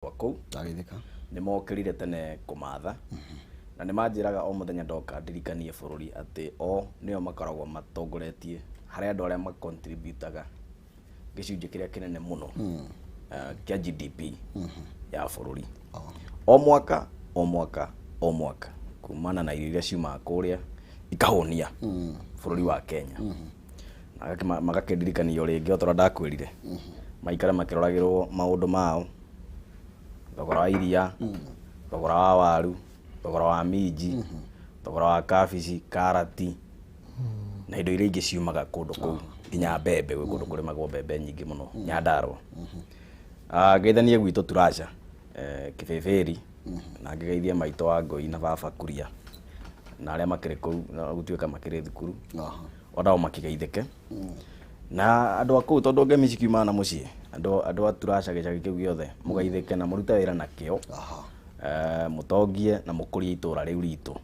Wa kũu Ndageithĩka. Nĩ mokĩrire tene kũmatha na nĩ manjĩraga o mũthenya ndoka ndirikanie bũrũri atĩ o nĩo makoragwo matongoretie harĩ andũ arĩa macontributaga gĩcunjĩ kĩrĩa kĩnene mũno kĩa GDP ya bũrũri o mwaka o mwaka o mwaka, kumana na irio iria ciumaga kũrĩa ikahũnia bũrũri wa Kenya. Na magakĩndirikania o rĩngĩ o ta ũrĩa ndakwĩrire, maikare makĩroragĩrwo maũndũ mao, thogora wa iria, thogora wa waru, thogora wa minji, thogora wa kabici, karati na indo iria ingĩ ciumaga kũndũ kũu, nginya mbembe. Gwĩ kũndũ kũrĩmagwo mbembe nyingĩ mũno Nyandarũa. Ngeithanie gwitũ Turasha, Kĩbĩbĩri, na ngĩgeithie maitũ wa Ngũi na baba Kuria na arĩa makĩrĩ kũu na gũtuĩka makĩrĩ thukuru, onao makĩgeithĩke na andũ a kũu, tondũ ngemi cikiumaga na mũciĩ. Andũ a Turasha, gĩcagi kĩu gĩothe, mũgeithĩke na mũrute wĩra na kĩo, mũtongie na mũkũrie itũra rĩu ritũ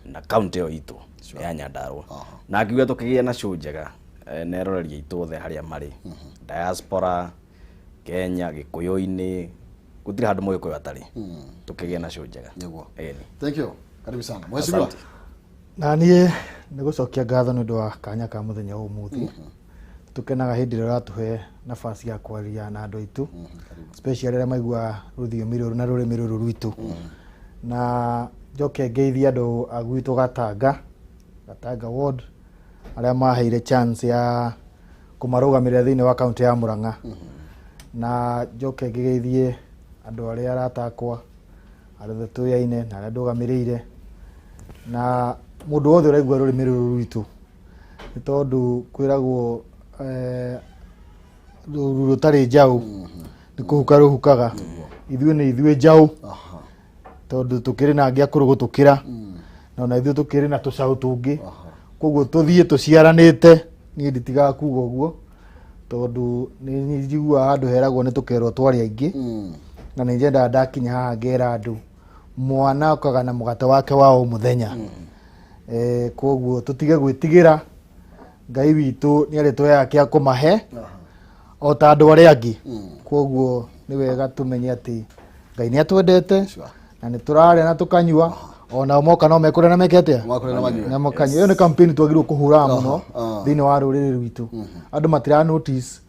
na kaunti ĩyo itũ ya Nyandarũa. Na ngiuga tũkĩgĩe na show njega, na eroreri aitũ othe harĩa marĩ, diaspora, Kenya, Gĩkũyũ-inĩ, gũtirĩ handũ Mũgĩkũyũ atarĩ. Tũkĩgĩe na show njega. Nĩguo. Ĩni. Thank you, karibu sana mheshimiwa. Asante. Na niĩ nĩ gũcokia ngatho nĩ ũndũ wa kanya ka mũthenya wa ũmũthĩ. Tũkenaga hĩndĩ ĩrĩa ũratũhe nafasi ya kwaria na andũ aitũ, especially arĩa maigua rũthiomi rũrũ na rũrĩmĩ rũrũ rwitũ. Na njoke ngeithie andũ a gwitũ Gatanga, Gatanga ward, arĩa maheire chance ya kũmarũgamĩrĩra thĩinĩ wa kaunti ya Murang'a. Na njoke ngĩgeithie andũ arĩa arata akwa, arĩa tũyaine na arĩa ndũgamĩrĩire, na mũndũ wothe ũraigua rũrĩmĩ rũrũ rwitũ, nĩ tondũ kwĩragwo rũru rũtarĩ njaũ nĩ kũhuka rũhukaga. Ithuĩ nĩ ithuĩ njaũ, tondũ tũkĩrĩ na angĩ akũrũ gũtũkĩra, na ona ithuĩ tũkĩrĩ na tũcaũ tũngĩ. Koguo tũthiĩ tũciaranĩte. Niĩ nditigaga kuga ũguo, tondũ nĩ njiguaga handũ heragwo nĩ tũkerwo twarĩ aingĩ, na nĩ nyendaga ndakinya haha ngera andũ mwana okaga na mũgate wake wa o mũthenya. Koguo tũtige gwĩtigĩra, Ngai witũ nĩ arĩtũheaga kĩa kũmahe o ta andũ arĩa angĩ. Koguo nĩ wega tũmenye atĩ Ngai nĩ atwendete na nĩ tũrarĩa na tũkanyua, onao moka no mekũrĩa na meke atĩa? Makũrĩa na manyue. Na makanyua. Ĩyo nĩ campaign twagĩrĩirwo kũhũraga mũno thĩinĩ wa rũrĩrĩ rwitũ. Andũ matira notice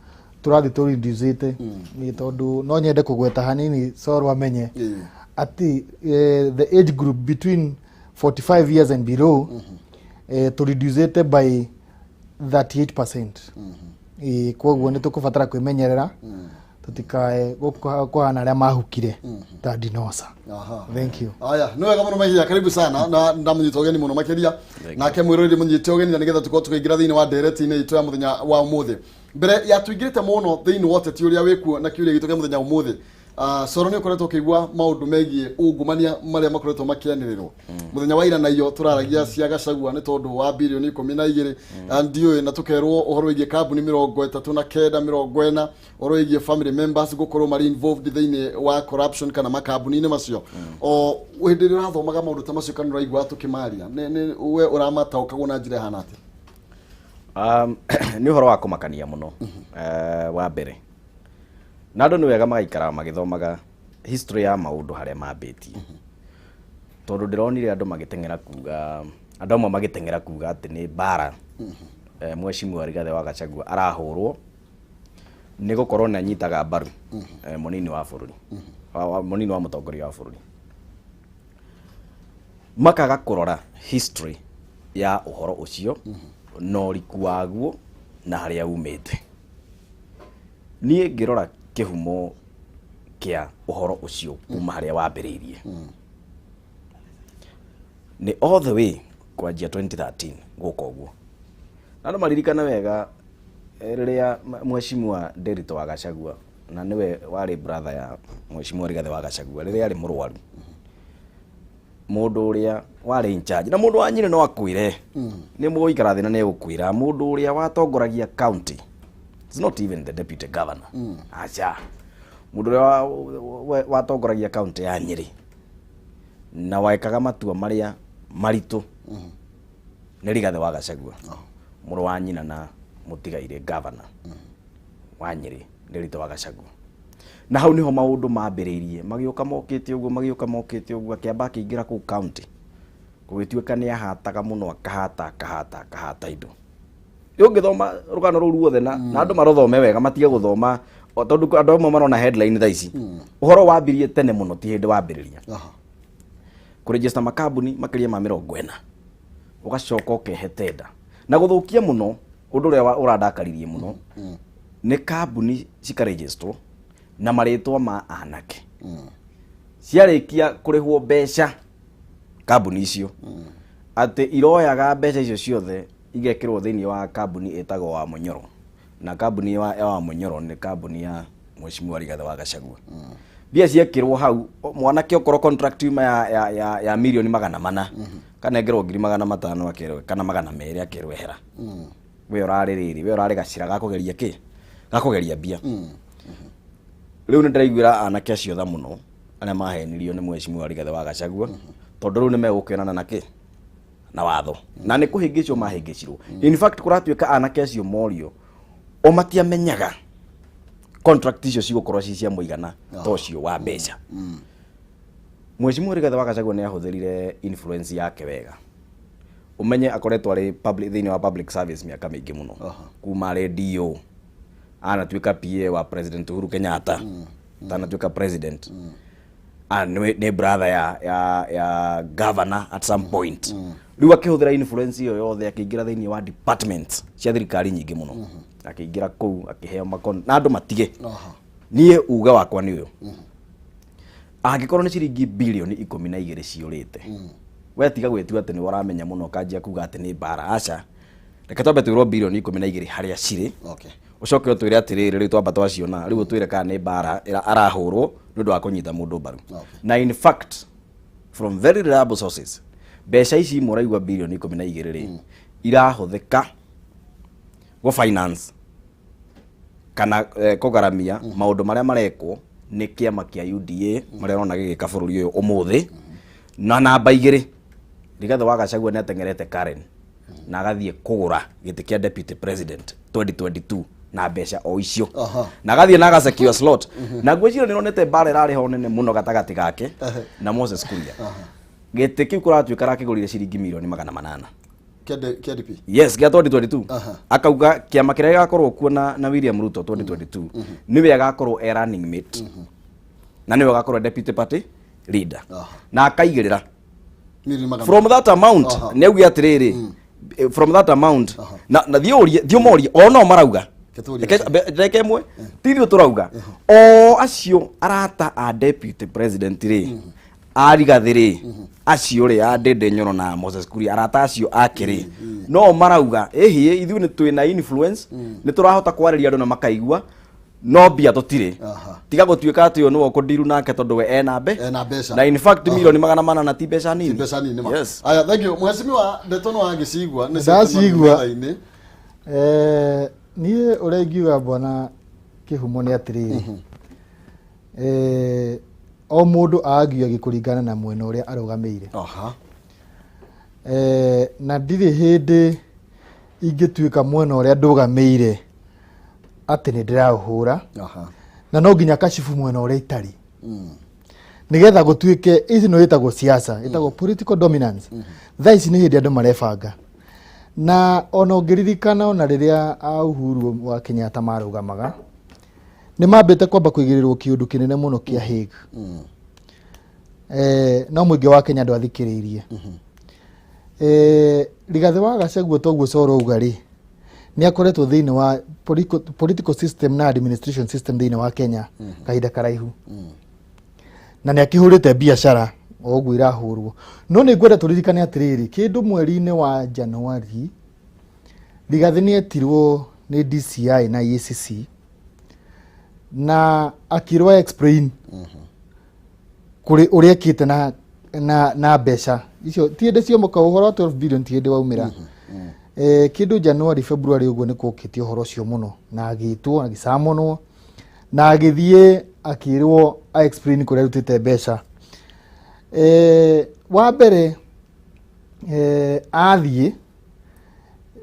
tũrathiĩ tũreducĩte, nĩ tondũ no nyende kũgweta hanini Soro amenye atĩ the age group between 45 years and below, tũreducĩte by 38%. Koguo nĩ tũkũbatara kwĩmenyerera tũtikae kũhana arĩa mahukire ta dinosa. Thank you. Aya, nĩ wega mũno mahinda. Karibu sana na ndamũnyita ũgeni mũno makĩria, nake mwĩroreri mũnyite ũgeni, na nĩgetha tũkorwo tũkĩingĩra thĩinĩ wa ndereti-inĩ itũ ya mũthenya wa ũmũthĩ. Mbere ya tũingĩrĩte mũno thĩinĩ wa ũteti ũrĩa wĩkuo na kĩũria gitũ kĩa mũthenya wa ũmũthĩ, Coro, nĩ ũkoretwo ũkĩigua maũndũ megiĩ ungumania marĩa makoretwo makĩanĩrĩrwo mũthenya wa ira na iyo tũraragia cia Gachagua nĩ tondũ wa birioni 12, ndiũĩ, na tũkerwo ũhoro wĩgiĩ kambuni 39, 40, ũhoro wĩgiĩ family members gũkorwo marĩ involved thĩinĩ wa corruption kana makambuni-inĩ macio. O hĩndĩ ĩrĩa ũrathomaga maũndũ ta macio kana ũraigua tũkĩmaria, nĩ we ũramataũkagwo na njĩra ĩhana atĩa? Nĩ ũhoro wa kũmakania mũno. Wa mbere, na andũ nĩ wega magaikara magĩthomaga history ya maũndũ harĩa mambĩtie, tondũ ndĩronire andũ magĩteng'era kuga, andũ amwe magĩteng'era kuga atĩ nĩ mbara Mheshimiwa Rigathĩ wa Gachagua arahũrwo nĩ gũkorwo nĩ anyitaga mbaru mũnini wa bũrũri, mũnini wa mũtongoria wa bũrũri. Makaga kũrora history ya ũhoro ũcio na ũriku waguo na harĩa umĩte. Niĩ ngĩrora kĩhumo kĩa ũhoro ũcio kuma harĩa wambĩrĩirie nĩ all the way kwanjia 2013 gũka ũguo, na andũ maririkana wega, rĩrĩa Mheshimiwa Nderitu wa Gachagua, na nĩwe warĩ brother ya Mheshimiwa Rigathĩ wa Gachagua, rĩrĩa arĩ mũrwaru, mũndũ ũrĩa warĩ in charge, na mũndũ wa Nyĩrĩ no akwĩre, nĩ mũgũikara thĩ na nĩ egũkwĩra, mũndũ ũrĩa watongoragia county, it's not even the deputy governor, aca, mũndũ ũrĩa watongoragia county ya Nyĩrĩ na wekaga matua marĩa maritũ nĩ Rigathĩ wa Gachagua, mũrũ wa nyina na mũtigairĩ governor wa Nyĩrĩ Nderitu wa Gachagua. Na hau niho maundu mambĩrĩirie, magĩũka mokĩte ũguo, magĩũka mokĩte ũguo, akĩamba akĩingĩra kũu county, gũgĩtuĩka nĩ ahataga mũno, akahata akahata akahata indo. Ũngĩthoma rũgano rũu ruothe na andũ marothome wega, matige gũthoma tondũ andũ amwe marona headline thaa ici. Ũhoro wambirie tene mũno, ti hĩndĩ wambĩrĩria kũregister makambuni makĩria ma 40, ũgacoka ũkehe tenda na gũthũkia mũno. Ũndũ ũrĩa ũrandakaririe mũno nĩ kambuni cikaregisterwo na marĩtwa ma anake, ciarĩkia kũrĩhwo mbeca kambuni icio, atĩ iroyaga mbeca icio ciothe igekĩrwo thĩinĩ wa kambuni ĩtagwo wa Mũnyoro, na kambuni ya wa Mũnyoro nĩ kambuni ya Mheshimiwa Rigathĩ wa Gachagua. Mbia ciekĩrwo hau, mwanake okorwo contract yuma ya mirioni 400, kanengerwo 500,000 akerwo, kana 200 akerwo ehera. We ũrarĩ rĩrĩ, we ũrarĩ gacĩra ga kũgeria kĩ, ga kũgeria mbia. Rĩu nĩ ndĩraiguĩra anake acio tha mũno arĩa mahenirio nĩ Mheshimiwa Rigathĩ wa Gachagua, tondũ rĩu nĩ megũkĩonana na kĩ, na watho, na nĩ kũhĩngĩcwo mahĩngĩcirwo. In fact, kũratuĩka anake acio morio o matiamenyaga contract icio cigũkorwo ci cia mũigana ta ũcio wa mbeca. Mheshimiwa Rigathĩ wa Gachagua nĩ ahũthĩrire influence yake wega. Ũmenye akoretwo arĩ public, thĩinĩ wa public service mĩaka mĩingĩ mũno, kuma arĩ DO, anatuĩka PA wa President Uhuru Kenyatta, atanatuĩka president. Nĩ brother ya governor at some point. Rĩu akĩhũthĩra influence ĩyo yothe, akĩingĩra thĩinĩ wa departments cia thirikari nyingĩ mũno, akĩingĩra kũu akĩheo makon na andũ matige. Niĩ uge wakwa nĩ ũyũ: angĩkorwo nĩ ciringi bilioni 12 ciũrĩte, we tiga gwĩtua atĩ nĩ ũramenya mũno, ũkanjia kuga atĩ nĩ mbara. Aca, reke twambe twĩrwo bilioni 12 harĩa cirĩ, ũcoke ũtwĩre atĩrĩrĩ, rĩu twamba twaciona, rĩu ũtwĩre kana nĩ mbara arahũrwo nĩ ũndũ wa kũnyita mũndũ mbaru. Na in fact, from very reliable sources, mbeca ici imwe ũraigua bilioni 12 rĩ, irahũthĩka gũ finance kana kũgaramia maũndũ marĩa marekwo nĩ kĩama kĩa UDA, marĩa ũrona gĩgĩka bũrũri ũyũ ũmũthĩ. Na namba igĩrĩ, Rigathĩ wa Gachagua nĩ ateng'erete Karen na agathiĩ kũgũra gĩtĩ kĩa deputy president 2022 na mbeca o icio, na agathiĩ na agasecure slot, na ngwĩciria nĩ ronete mbara ĩrarĩ ho nene mũno gatagatĩ gake na Moses Kuria. Gĩtĩ kĩu kũratuĩka arakĩgũrire ciringi mirioni 800. Kĩa DP? Yes, gĩa 2022. Akauga kĩama kĩrĩa gĩgakorwo kuo na William Ruto 2022, nĩwe agakorwo e running mate na nĩwe agakorwo e deputy party leader, na akaigĩrĩra Mirioni magana from that amount. Nĩ auge atĩrĩrĩ, from that amount, na thiĩ ũrie, thiĩ ũmorie, o no marauga. Ketũrie. Reke ĩmwe, ti ithuĩ tũrauga, o acio arata a deputy president rĩ, a Rigathĩ rĩ, acio rĩ, a Ndĩndĩ Nyoro na Moses Kuria, arata acio ake rĩ, no marauga ĩhĩ, ithuĩ nĩ twĩna influence, nĩ tũrahota kwarĩria andũ na makaigua, no mbia tũtirĩ. Tiga gũtuĩka atĩ ũyũ nĩwe ũkũndiru nake tondũ we ena mbe Ena mbeca. Na in fact, 400,000 ti mbeca nini. Ti mbeca nini ma. Yes. Aya, thank you mheshimiwa. Ndeto no agĩcigua nĩ Ndacigua. metha-inĩ. Niĩ ũrĩa ingiuga, bwana Kĩhumo, nĩ atĩrĩrĩ, o mũndũ agiagi kũringana na mwena ũrĩa arũgamĩire. Na ndirĩ hĩndĩ ingĩtuĩka mwena ũrĩa ndũgamĩire atĩ nĩ ndĩraũhũra, na no nginya kacibu mwena ũrĩa itarĩ, nigetha gũtuĩke ici no ĩtagwo siasa, ĩtagwo political dominance. Thaa ici nĩ hĩndĩ andũ marebanga, na ona ũngĩririkana, ona rĩrĩa a Uhuru wa Kenyatta marũgamaga, nĩ mambĩte kwamba kũigĩrĩrwo kĩũndũ kĩnene mũno kĩa Hague. No mũingĩ wa Kenya ndwathikĩrĩirie. Rigathĩ wa Gachagua, toguo Coro auga rĩ, nĩ akoretwo thĩinĩ wa political system na administration system thĩinĩ wa Kenya kahinda karaihu, na nĩ akĩhũrĩte biacara o ũguo irahũrwo. No nĩ ngwenda tũririkane atĩrĩrĩ, kĩndũ mweri-inĩ wa Januari, Rigathĩ nĩ etirwo nĩ DCI na EACC na akĩrwo explain kũrĩ ũrĩa ekĩte na mbeca icio. Ti hĩndĩ ciomoka, ũhoro wa 12 billion ti hĩndĩ waumĩra. Kĩndũ January, February ũguo nĩ kwokĩte ũhoro ũcio mũno, na agĩtwo, agĩcamonwo, na agĩthiĩ akĩrwo a explain kũrĩa arutĩte mbeca. Wa mbere, athiĩ,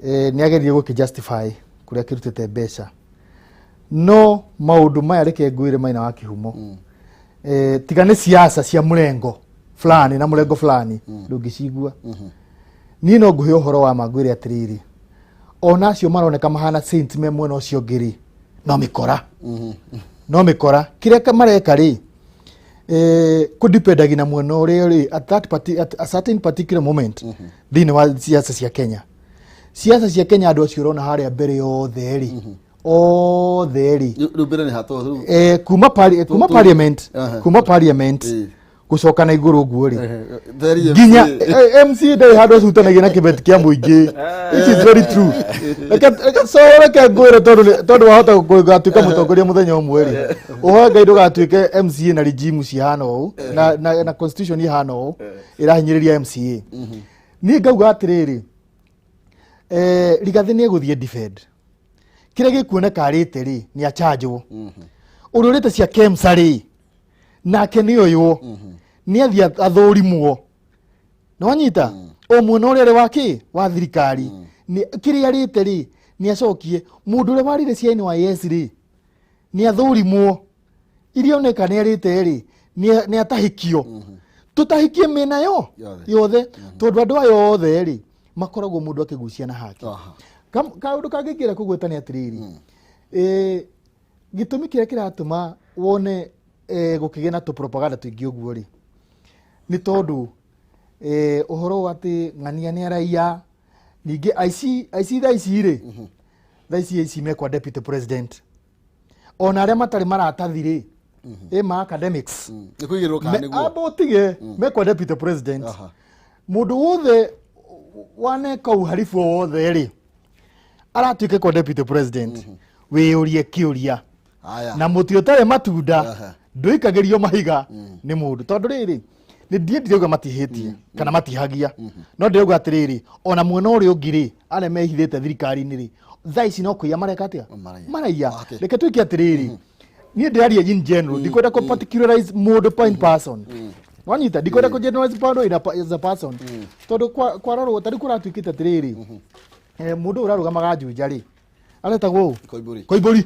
nĩ ageririe gũkĩ justify kũrĩa akĩrutĩte mbeca. No maũndũ maya reke ngwĩre maina wa kĩhumo, tiga nĩ siasa cia mũrengo fulani na mũrengo fulani ndũngĩcigua. Niĩ no ngũhe ũhoro wa ma, ngwĩre atĩrĩrĩ, ona acio maroneka mahana saint me mwena ũcio ũngĩ rĩ, no mĩkora, no mĩkora. Kĩrĩa mareka rĩ, kũdependagi na mwena ũrĩa rĩ at a certain particular moment thĩinĩ wa siasa cia Kenya. Siasa cia Kenya, andũ acio ũrona harĩa mbere othe rĩ, othe rĩ, Rĩu mbere nĩ hatũ rĩu. Kuma parliament, kuma parliament gũcoka na igũrũ ũguo rĩ, Theri nginya MCA. MC ndarĩ handũ acutanagia na kĩbeti kĩa mũingĩ, which is very true. So reke ngwĩre, tondũ wahota gũgatuĩka mũtongoria mũthenya ũmwe rĩ, ũhoe Ngai ndũgatuĩke MCA na regime cihana ũũ na constitution ihana ũũ ĩrahinyĩrĩria MCA. Niĩ ngauga atĩrĩrĩ, Rigathĩ nĩ egũthiĩ defend kĩrĩa gĩkuoneka arĩte rĩ, nĩ achanjwo. Ũrĩa ũrĩte cia KEMSA rĩ, nake nĩ oywo, nĩ athiĩ athũrimwo. Nĩwanyita o mwena ũrĩa arĩ wa kĩ wa thirikari, kĩrĩa arĩte rĩ, nĩ acokie. Mũndũ ũrĩa warire cia NYS rĩ, nĩ athũrimwo. Iria oneka nĩ arĩte rĩ, nĩ atahĩkio. Tũtahĩkie mĩena yo Yothe. yothe, tondũ andũ aya othe rĩ, makoragwo mũndũ akĩgucia na hake. Kaũndũ kangĩ ingĩenda kũgweta nĩ atĩrĩrĩ, gĩtũmi kĩrĩa kĩratũma wone gũkĩgĩa na tũpropaganda tũingĩ ũguo rĩ, nĩ tondũ ũhoro wa atĩ ng'ania nĩ araiya. Ningĩ aici, aici thaa ici rĩ, thaa ici aici mekwa deputy president, ona arĩa matarĩ maratathi rĩ, ĩ ma academics. Nĩ kũigĩrĩrwo kana nĩguo? Amba ũtige mekwa deputy president. Mũndũ wothe waneka uharibu o wothe rĩ, aratuĩke kwa deputy president, wĩyũrie kĩũria. Haya. Na mũtĩ ũtarĩ matunda ndũikagĩrio mahiga nĩ mũndũ, tondũ rĩrĩ, nĩ ndiĩ ndirauga matihĩtie kana matihagia, no ndĩrauga atĩrĩrĩ, ona mwena ũrĩa ũngĩ rĩ, arĩa mehithĩte thirikari-inĩ rĩ, thaa ici no kũiya mareka atĩa? Maraiya. Maraiya. Reke twĩke atĩrĩrĩ, niĩ ndĩraria in general, ndikwenda kũ particularize mũndũ in person. Wanyita? Ndikwenda kũ generalize mũndũ as a person, tondũ kwarorwo tarĩu kũratuĩkĩte atĩrĩrĩ, mũndũ ũyũ ũrarũgamaga Juja rĩ, aretagwo ũ? Koimbũri. Koimbũri.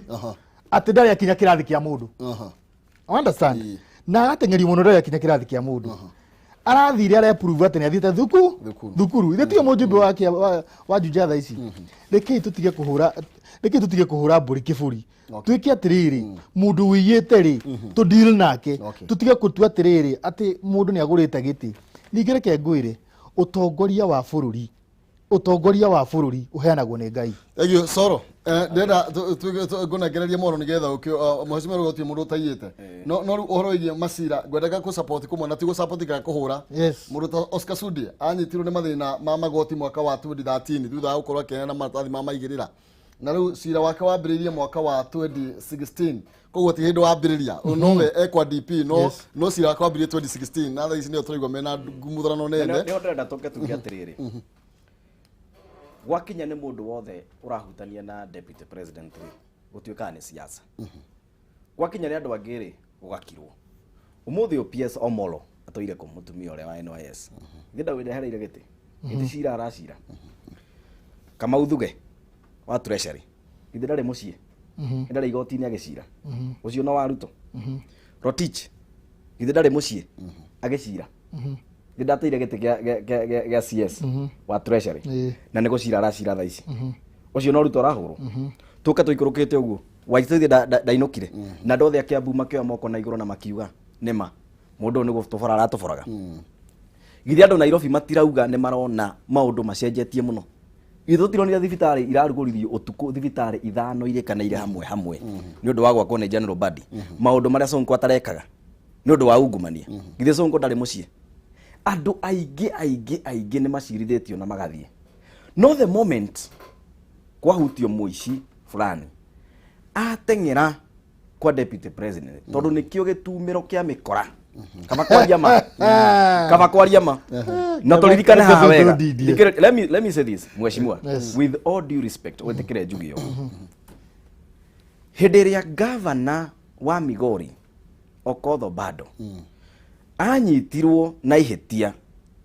Atĩ ndarĩ akinya kĩrathi kĩa mũndũ. Understand? Na agateng'erio mũno, ndarĩ akinya kĩrathi kĩa mũndũ. Arathire areprove atĩ nĩ athiĩte thuku Thukuru. Thukuru ithe tiyo mũjumbe wa Juja thaa ici. Rekei tũtige kũhũra mbũri kĩbũri. Twĩke atĩrĩrĩ, mũndũ wĩiyĩte rĩ, tũ deal nake. Tũtige gũtua atĩrĩrĩ atĩ mũndũ nĩ agũrĩte gĩtĩ. Ningĩ reke ngwĩre, ũtongoria wa bũrũri ũheanagwo nĩ Ngai. Thank you, Soro. Ndĩrenda ngũnengererie mohoro nĩgetha ũkĩ mheshimiwa rĩu gũtirĩ mũndũ ũtaiyĩte, no rĩu ũhoro wĩgiĩ macira ngwendaga kũ support kũmwe na ti gũ support kana kũhũra. Mũndũ ta Oscar Sudi anyitirwo nĩ mathĩna ma magoti mwaka wa 2013 thutha wa gũkorwo akĩheana maratathi ma maigĩrĩra, na rĩu cira wake wambĩrĩirie mwaka wa 2016, koguo ti hĩndĩ wambĩrĩria nowe ekwa DP, no no cira wake wambĩrĩirie 2016 na thaa ici nĩo tũraigua mena ngumuthanano nene. Nĩho ndĩrenda tũke tuge atĩrĩrĩ, gwakinya nĩ mũndũ wothe ũrahutania na deputy president rĩ, gũtuĩkaga nĩ siasa. Gwakinya nĩ andũ angĩ rĩ, gũgakirwo. Ũmũthĩ ũyũ PS Omolo atũire kũ mũtumia ũrĩa wa NYS ithe ndawĩrehereire gĩtĩ cira aracira. Kamau Thuge wa treasury ithe ndarĩ mũciĩ, ndarĩ igoti-inĩ agĩcira? Ũcio no wa Ruto. Rotich ithe ndarĩ mũciĩ agĩcira? Ithe ndateire gĩtĩ gĩa CS wa treasury na nĩ gũcira aracira thaa ici? Ũcio no Ruto arahũrwo. Tũke tũikũrũkĩte ũguo, Waitũ ithe ndainũkire na andũ othe a Kiambu makĩoya moko na igũrũ na makiuga nĩma mũndũ ũyũ nĩ gũtũbora aratũboraga. Githĩ andũ Nairobi matirauga nĩ marona maũndũ macenjetie mũno? Ithuĩ tũtironire thibitarĩ irarugũririo ũtukũ, thibitarĩ 5 irĩkanĩire hamwe hamwe nĩ ũndũ wa gwakwo nĩ General Badi, maũndũ marĩa Sonko atarekaga nĩ ũndũ wa ungumania? Githĩ Sonko ndarĩ mũciĩ? Andũ aingĩ aingĩ aingĩ nĩ macirithĩtio na magathiĩ, no the moment kwahutio mũici fulani ateng'era kwa deputy president, tondũ nĩkĩo gĩtumĩro kĩa mĩkora. Kaba kwaria ma, kaba kwaria ma, na tũririkane haha wega. Tũndindie. Let me say this, mheshimiwa, with all due respect, wĩtĩkĩre njuge ũũ. Hĩndĩ ĩrĩa gavana wa Migori Okoth Obado anyitirwo na ihĩtia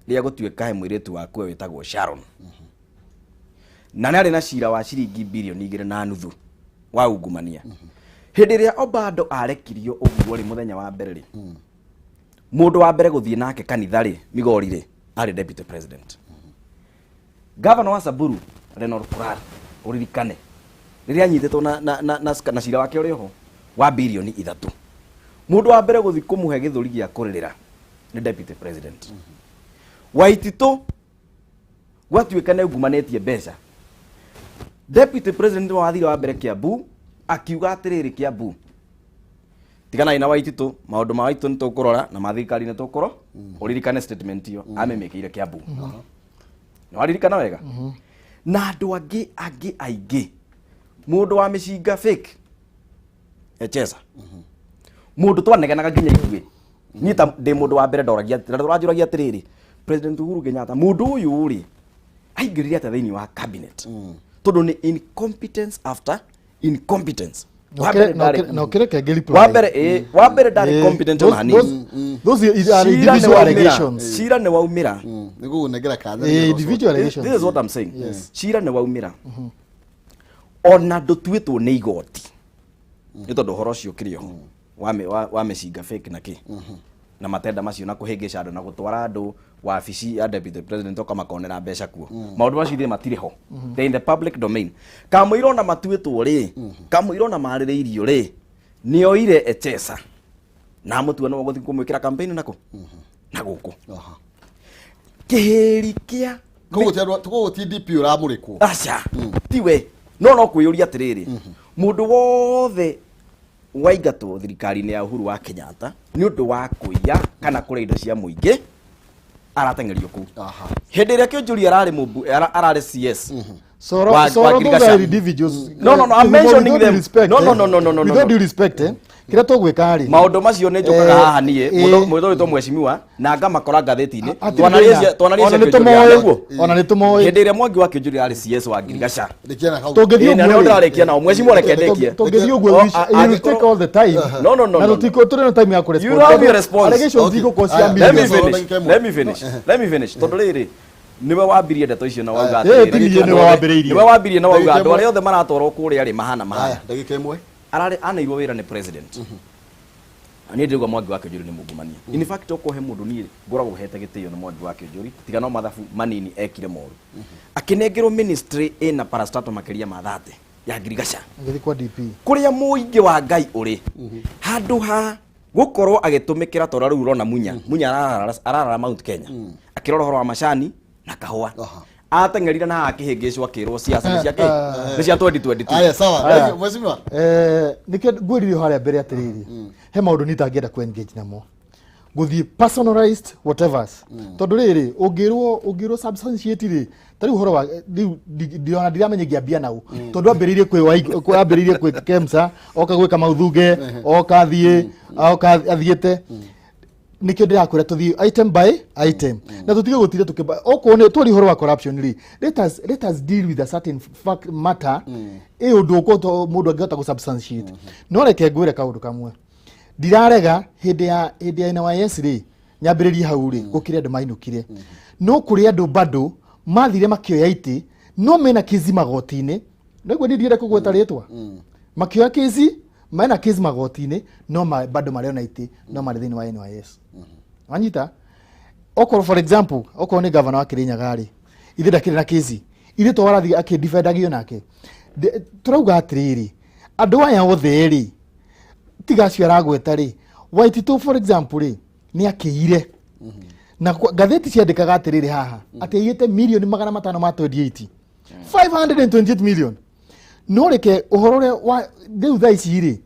rĩa gũtuĩka he mũirĩtu wakue wĩtagwo Sharon, na nĩ arĩ na cira wa ciringi 2.5 bilioni wa ungumania. Hĩndĩ ĩrĩa Obado arekirio ũguo rĩ, mũthenya wa mbere rĩ, mũndũ wa mbere gũthiĩ nake kanitha rĩ, Migori rĩ, arĩ deputy president. Gavana wa Samburu Lenol Kurar, ũririkane rĩrĩa anyitĩtwo na cira wake ũrĩ oho wa birioni 3, mũndũ wa mbere gũthiĩ kũmũhe gĩthũri gĩa kũrĩrĩra nĩ deputy president. Waititũ gwatuĩka nĩ ungumanĩtie mbeca, deputy president wathire wa mbere Kiambu akiuga atĩrĩrĩ, Kiambu tiganai na Waititũ, maũndũ ma Waititũ nĩ tũkũrora na ma thirikari nĩ tũkũro. Ũririkane statement ĩyo amĩmĩkĩire Kiambu, nĩ waririkana wega? Na andũ angĩ aingĩ, mũndũ wa mĩcinga fake Echesa, mũndũ twanegenaga nginya ithuĩ, niĩ ta ndĩ mũndũ wa mbere ndoragia na tũranjũragia atĩrĩrĩ, President Uhuru Kenyatta, mũndũ ũyũ rĩ, aingĩrire atĩa thĩinĩ wa cabinet? Tondũ nĩ incompetence after incompetence. Wa mbere Na ũkĩreke ngĩ wa mbere ĩ, wa mbere ndarĩ competent ona hanini. Those are Cira nĩ individual waumĩra. allegations. Cira nĩ waumĩra. Nĩ gũgũnengera kanya. Individual allegations. This is what I'm saying. Cira nĩ waumĩra, ona ndũtuĩtwo nĩ igoti, nĩ tondũ ũhoro ũcio ũkĩrĩ oho wa mĩcinga fake na kĩ na matenda macio na kũhĩngĩca andũ na gũtwara andũ wabici ya deputy president ũkamakonera mbeca kuo, maũndũ macio ithuĩ matirĩ ho. They're in the public domain. Kamũira ona matuĩtwo rĩ, kamũira ona marĩrĩirio rĩ, nĩoire Echesa na amũtua nĩwe ũgũthiĩ kũmwĩkĩra campaign nako na gũkũ kĩhĩri kĩa Koguo ti DP ũramũrĩkwo? Aca, tiwe, no kwĩyũria atĩrĩrĩ, mũndũ wothe waingatwo thirikari-inĩ ya Uhuru wa Kenyatta nĩ ũndũ wa kũiya kana kũrĩa indo cia mũingĩ arateng'erio kũu. Hĩndĩ ĩrĩa Kĩonjũri ararĩ ararĩ CS Soro, wa Soro, those Ngirigaca. are individuals. No, I'm With mentioning all due them. respect, No, no, no, no, no, no, With no. all due respect, kĩrĩa tũgwĩka rĩ. Maũndũ macio nĩ njũkaga haha niĩ, mũndũ wĩtwo mheshimiwa, na ngamakora ngathĩti-inĩ. Hatirĩ Twanaria thĩna. twanaria Ona cia nĩ Kĩonjũri tũmoĩ. nĩguo. Ona nĩ tũmoĩ. Hĩndĩ ĩrĩa Mwangi wa Kĩonjũri arĩ CS wa Ngirigaca. Rĩkia na kau. Tũngĩthiĩ Ĩĩ, na ũguo nĩho rĩ. ndĩrarĩkia nao. Mheshimiwa, reke ndĩkie. Tũngĩthiĩ ũguo, you will take all the time. No, Na no, tũtikũ tũrĩ na time ya kũrespond. You have your response. Allegations igũkorwo cia Aya, Let me millions. Soro, finish. ndagĩka ĩmwe. Let me finish. Let me finish. Tondũ rĩrĩ nĩwe wambirie ndeto icio na wauga Eh, atĩrĩrĩ, ti niĩ nĩwe wambĩrĩirie. Nĩwe wambirie na wauga Ndagĩka andũ ĩmwe. arĩa othe maratwarwo kũrĩa rĩ mahana mahana. Aya, ndagĩka ĩmwe. Ararĩ aneirwo wĩra nĩ president. Niĩ ndĩrauga Mwangi wa Kĩonjũri nĩ mungumania. In fact, okorwo he mũndũ niĩ ngoragwo hete gĩtĩo nĩ Mwangi wa Kĩonjũri, tiga no mathabu manini ekire moru. Akĩnengerwo ministry ĩna parastatal makĩria ma 30 ya Ngirigaca, Agĩthiĩ kwa DP. kũrĩa mũingĩ wa Ngai ũrĩ, handũ ha gũkorwo agĩtũmĩkĩra tora rĩu ũrona Munya Munya ararara Mount Kenya akĩrora ũhoro wa macani na kahũa, ateng'erire na haha akĩhĩngĩcwo akĩrwo siasa nĩ cia kĩ, nĩ cia 2022. Aya, sawa. Aya. Mheshimiwa. Nĩkĩo ngwĩrire harĩa mbere atĩrĩrĩ, he maũndũ niĩ itangĩenda ku engage namo, gũthiĩ personalized whatevers, tondũ rĩrĩ ũngĩrwo substantiate rĩ, ta rĩu ũhoro wa rĩu ona ndiramenya ingĩambia nau, tondũ ambĩrĩirie kwĩ ambĩrĩirie kwĩ Kemsa, oka gwĩka Mauthuge, oka athiĩ oka athiĩte. Nikio ndĩrakwĩra tũthiĩ item by item na tũtige gũtinda tũkĩba. Okorwo nĩ twari ũhoro wa corruption rĩ, let us deal with a certain fact matter, ĩ ũndũ ũkũ mũndũ angĩhota gũ substantiate. No reke ngwĩre kaũndũ kamwe, ndirarega hĩndĩ ya NYS rĩ, nyambĩrĩrie hau rĩ, gũkĩrĩ andũ mainũkire, no kũrĩ andũ bado mathire makĩoya itĩ, no mena kesi magoti-inĩ. Nĩguo niĩ ndienda kũgweta rĩtwa, makĩoya kesi, mena kesi magoti-inĩ, no bado marĩ ona itĩ, no marĩ thĩinĩ wa NYS. Wanyita? Okorwo, for example, okorwo nĩ gavana wa Kirinyaga rĩ, ithe ndakĩrĩ na kesi ithe to arathiĩ akĩdefendagio nake. Tũrauga atĩrĩrĩ, andũ aya othe rĩ, tiga acio aragweta rĩ, Waititũ for example rĩ, nĩ akĩire na ngathĩti ciandĩkaga atĩrĩrĩ haha atĩ aiyĩte mirioni 528, 528 million. No reke ũhoro ũrĩa wa rĩu thaa ici rĩ,